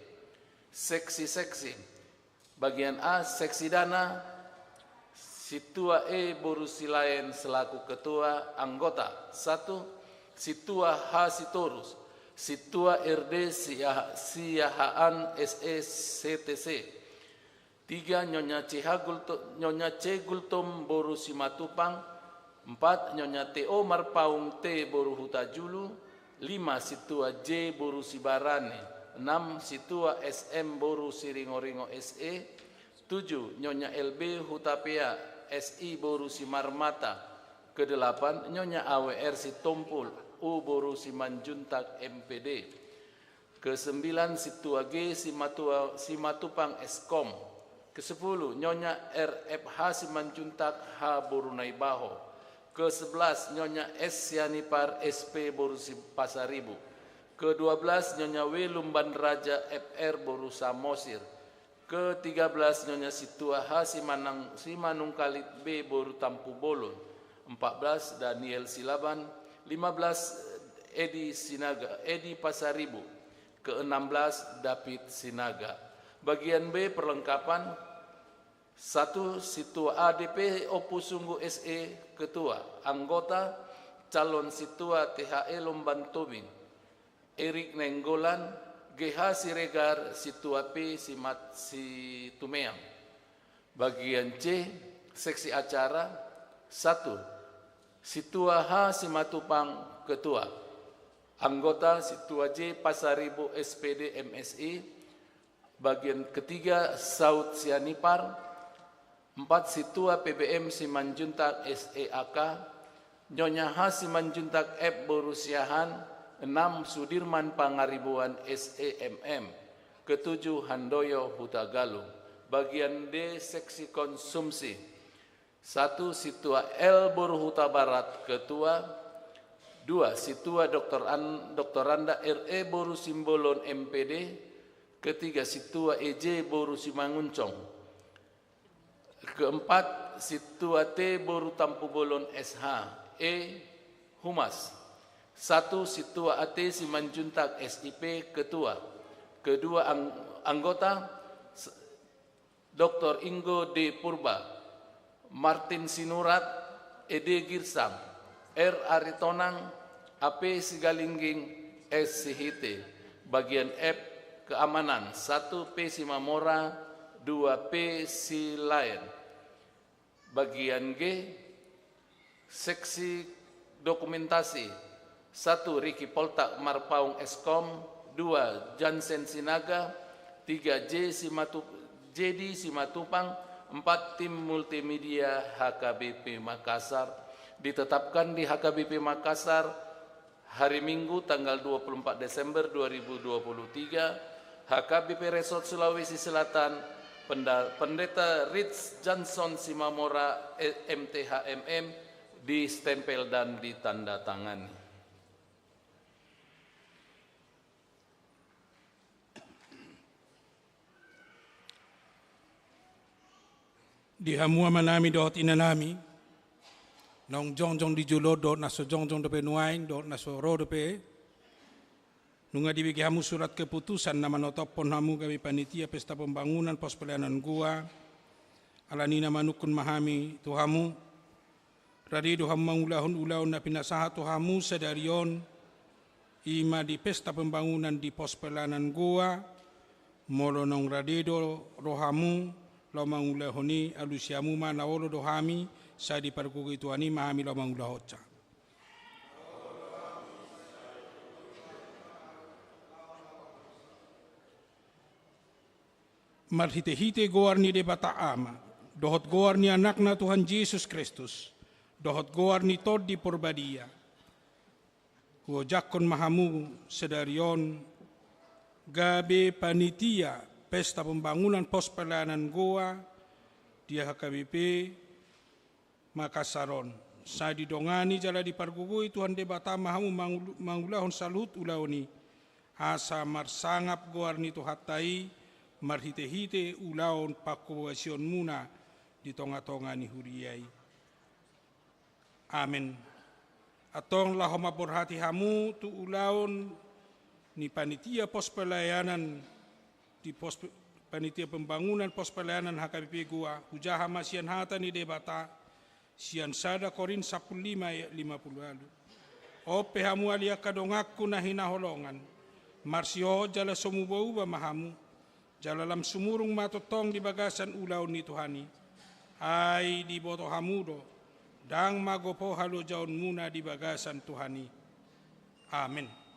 Seksi-seksi. Bagian A, Seksi Dana, Sintua E Boru Silaen selaku ketua. Anggota, satu, Sintua H Sitorus. Sintua R D Siaha-, Siahaan, S E, C T C. Tiga, Nyonya C H Gulto-, Nyonya C Gultom Boru Simatupang. Empat, Nyonya T O Marpaung T Boru Hutajulu. Lima, Sintua J Boru Sibarani. Enam, Sintua S M Boru Siringoringo, S E. Tujuh, Nyonya L B Hutapea, S I Boru Simarmata. Kedelapan, Nyonya A W R Sitompul, U boru Simanjuntak M P D. Kesembilan, Sintua G Simatua, Simatupang S Kom. Kesepuluh, Nyonya R F H Simanjuntak H boru Naibaho. Kesebelas, Nyonya S Sianipar S P boru Si-, Pasaribu. Kedua belas, Nyonya W Lumban Raja F R boru Samosir. Ketiga belas, Nyonya Sintua H Simanang-, Simanungkalit B boru Tampubolon. Empat belas, Daniel Silaban. Lima belas, Edi Sinaga, Edi Pasaribu. Keenam belas, David Sinaga. Bagian B, perlengkapan. Satu, Sintua A D P Ompu Sunggu S E, Ketua. Anggota, calon Sintua T H E Lumban Tobing, Erik Nainggolan, G H Siregar, Sintua P Simat-, Situmeang. Bagian C, seksi acara. Satu, Sintua H Simatupang, Ketua. Anggota, Sintua J Pasaribu S P D M Si. Bagian ketiga, Saud Sianipar. Empat, Sintua P B M Simanjuntak S E A K. Nyonya H Simanjuntak F boru Siahaan. Enam, Sudirman Pangaribuan S E M M. Ketujuh, Handoyo Hutagalung. Bagian D, seksi konsumsi. Satu, Sintua L boru Hutabarat, Ketua. Dua, Sintua Doktor An-, Doktoranda R E boru Simbolon M P D. Ketiga, Sintua E J boru Simangunsong. Keempat, Sintua T boru Tampubolon S H. E, Humas. Satu, Sintua A T Simanjuntak S I P, Ketua. Kedua, ang-, anggota, s-, Doktor Inggo D Purba, Martin Sinurat, Ede Girsang, R Aritonang, A P Sigalingging, S Sihite. Bagian F, keamanan, satu P Simamora, dua P Silaen. Bagian G, seksi dokumentasi. Satu, Riki Poltak Marpaung S Kom. Dua, Jansen Sinaga. Tiga, J Simatu-, J D Simatupang. Empat, tim multimedia H K B P Makassar. Ditetapkan di H K B P Makassar hari Minggu, tanggal dua puluh empat Desember dua ribu dua puluh tiga, H K B P Resort Sulawesi Selatan, Penda-, Pendeta Rich Johnson Simamora, M T H M M, distempel dan ditandatangani. Di hamu amanami dohot inanami, naung jongjong di jolo dohot na so jongjong dope nuaeng dohot na so ro dope, nunga dibege hamu surat keputusan na manotophon hamu gabe panitia pesta pembangunan pos pelayanan goa, alani na manungkun ma hami tu hamu. Rade do hamu mangulahon ulaon na pinasahat tu hamu sadari on, i ma di pesta pembangunan di pos pelayanan goa, molo naung rade do rohamu laho mangulahon i, alusi hamu ma na olo do hami, sai dipargogoi Tuhan i ma hami laho mangulahonsa. Marhitehite goar ni Debata Ama, dohot goar ni Anakna Tuhan Jesus Kristus, dohot goar ni Tondi Porbadia, huojakhon ma hamu sadari on gabe panitia pesta pembangunan pos pelayanan goa di H K B P Makassar on. Sai didongani jala dipargogoi Tuhan Debata ma hamu mangul-, mangulahon saluhut ulaon i, asa marsangap goar ni Tuhanta i marhitehite ulaon panghobasionmuna di tongatonga ni huria i. Amen. Antong laho mamborhati hamu tu ulaon ni panitia pos pelayanan di pos, panitia pembangunan pos pelayanan H K B P goa, hujaha ma sian hata ni Debata, sian sada Korint sampulu lima ayat lima pulu ualu. On pe hamu ale angka donganku na hinaholongan, marsihohot jala so mubauba ma hamu, jala lam sumurung ma tongtong di bagasan ulaon ni Tuhan i. Ai diboto hamu do, ndang magopo halojaonmuna di bagasan Tuhan i. Amen.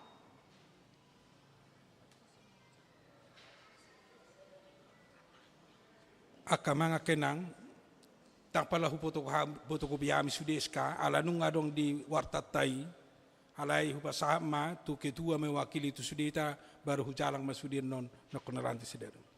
Angka amang, angka inang, ndang pala hupotokopi hami sude S K A, ala nunga adong di wartanta i, Alai hupasahat ma tu ketua mewakili tu sudeta, baru hujalang ma sude annon, nangkon na lanti sidari.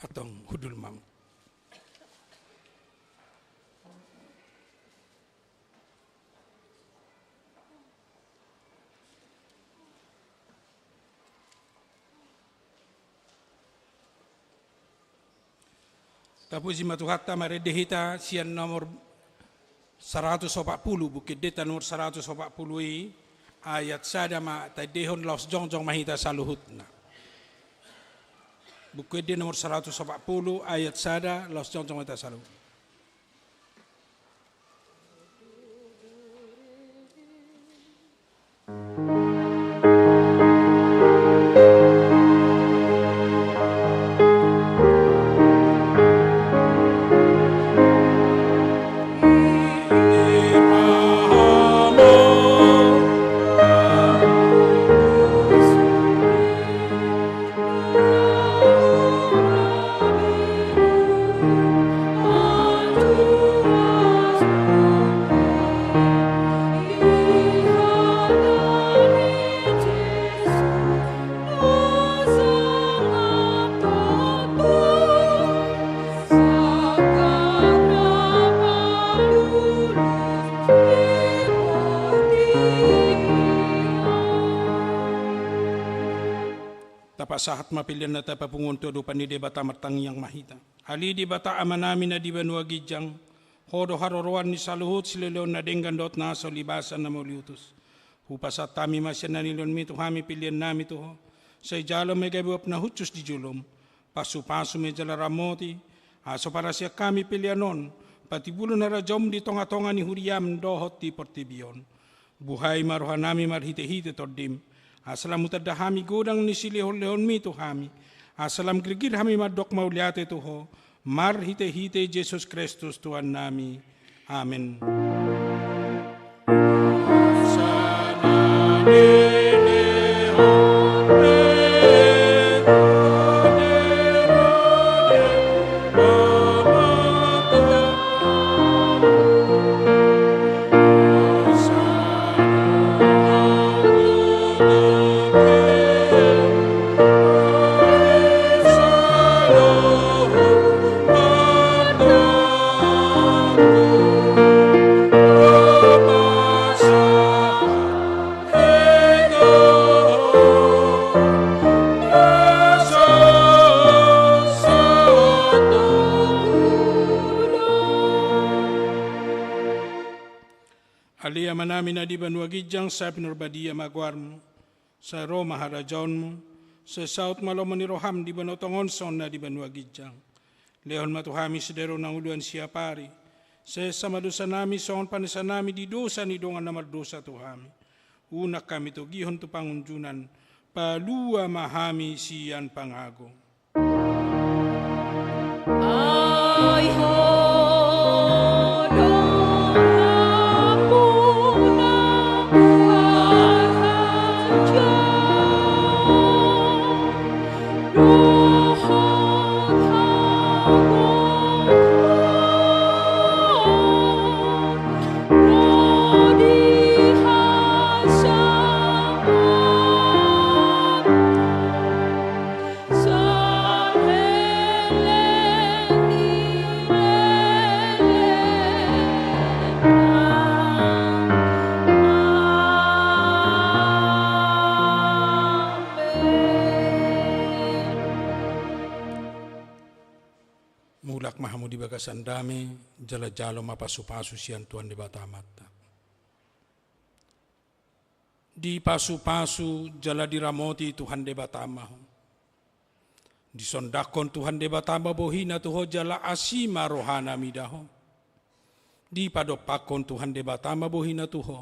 Antong hundul ma. Tapuji ma Tuhanta, marende hita sian nomor saratus opat pulu, Buku Endenta nomor saratus opat pulu i, ayat sada ma taendehon, laos jongjong ma hita saluhutna. Buku Ende nomor saratus opat pulu, ayat sada, laos jongjong ma hita saluhutna. Tapasahat ma pelean na tapapungu on tu adopan ni Debata, martangiang ma hita. Ale Debata Amanami na di banua ginjang, Ho do haroroan ni saluhut silehonlehon na denggan dohot na so libasan na mauliutus. Hupasahat hami ma sian na nilehonmi tu hami peleannami tu Ho, sai jalo ma i gabe uap na hushus di jolom. Pasupasu ma i jala ramoti, asa so parasian hami pelean on, patibulhon harajaonmi di tongatonga ni huriam dohot di portibi on. Buhai ma rohanami marhitehite Tondim, asa lam hutanda hami godang ni silehonlehonmi tu hami, asa lam girgir hami mandok mauliate tu Ho, marhitehite Jesus Kristus Tuhannami. Amen. Ale Amanami na di banua ginjang, sai pinarbadia ma goarmu, sai ro ma harajaonmu, sai saut ma lomo ni roham di banua tonga on songon na di banua ginjang. Lehon ma tu hami sadari on hangoluan siapari, sai sesa ma dosanami songon panesanami di dosa ni dongan na mardosa tu hami. Unang hami togihon tu pangunjunan, palua ma hami sian pangago. Ai Ho do nampuna harajaon dohot hagogotan ro di hasangapon. Mulak ma hamu di bagasan dame, jala jalo ma pasupasu sian Tuhan Debata Amanta. Dipasupasu jala diramoti Tuhan Debata ma ho. Disondangkon Tuhan Debata ma bohina tu ho jala asi ma rohana mida ho. Dipadompakkon Tuhan Debata ma bohina tu ho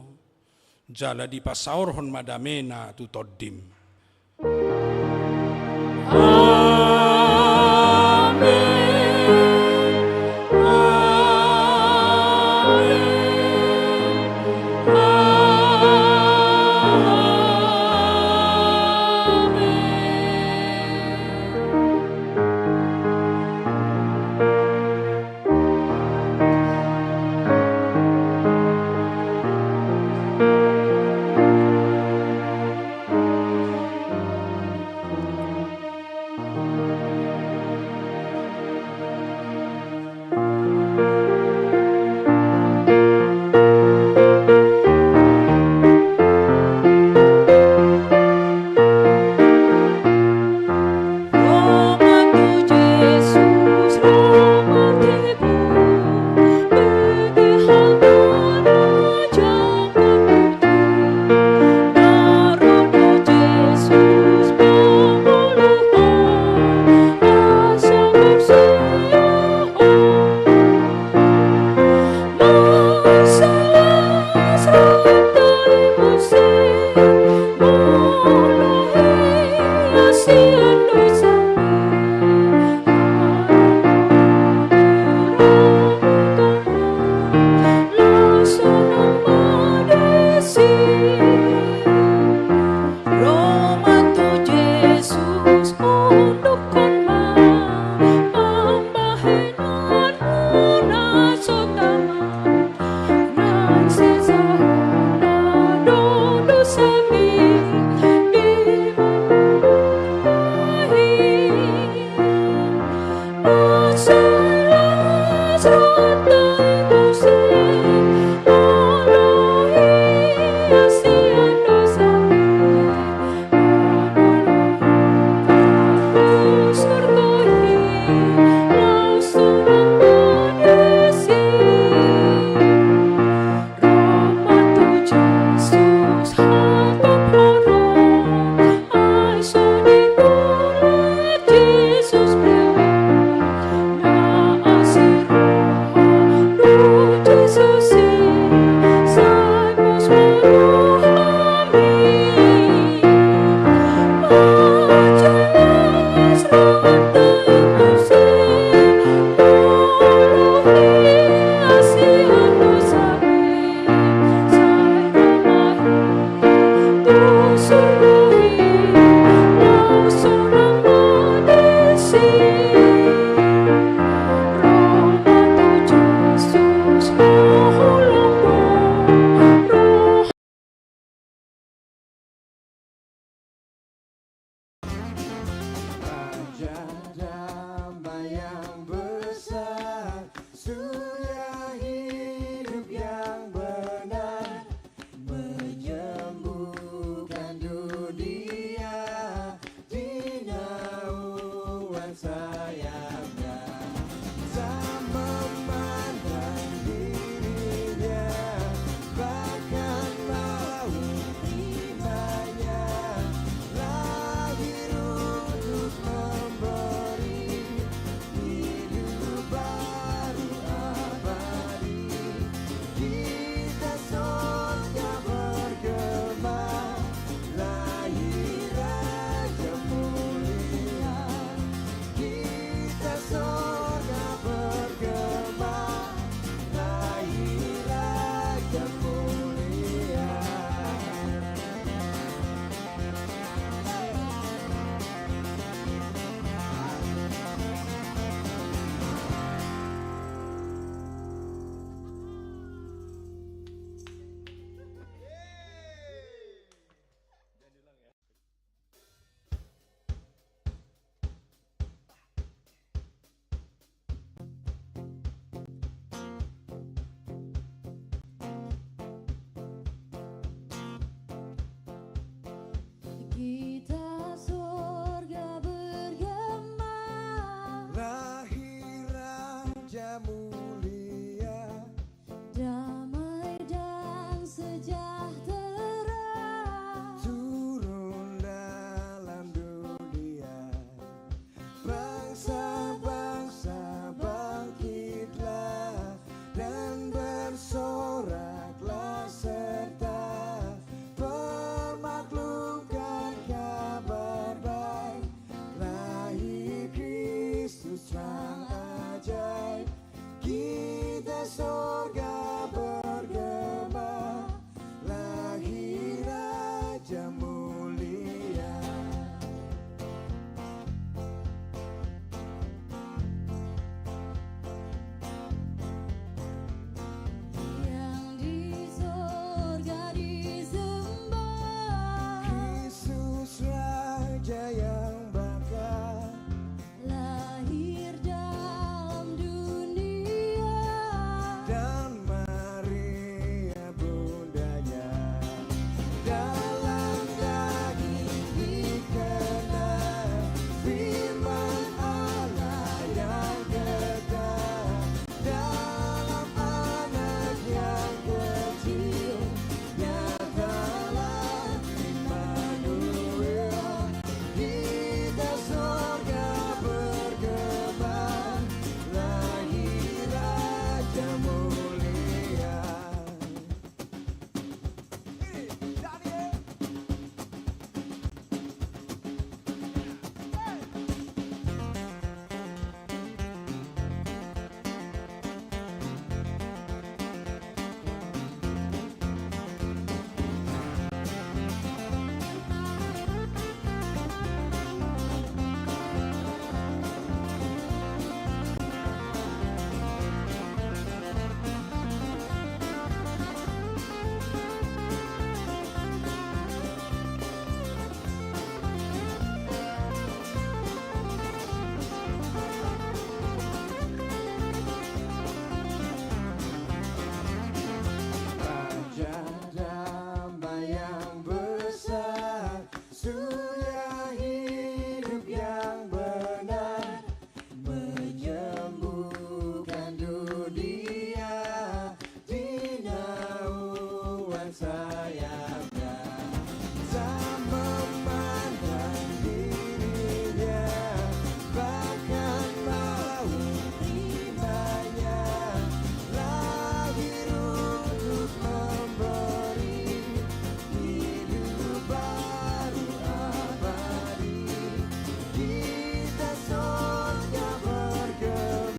jala dipasaorhon ma damena tu tondim.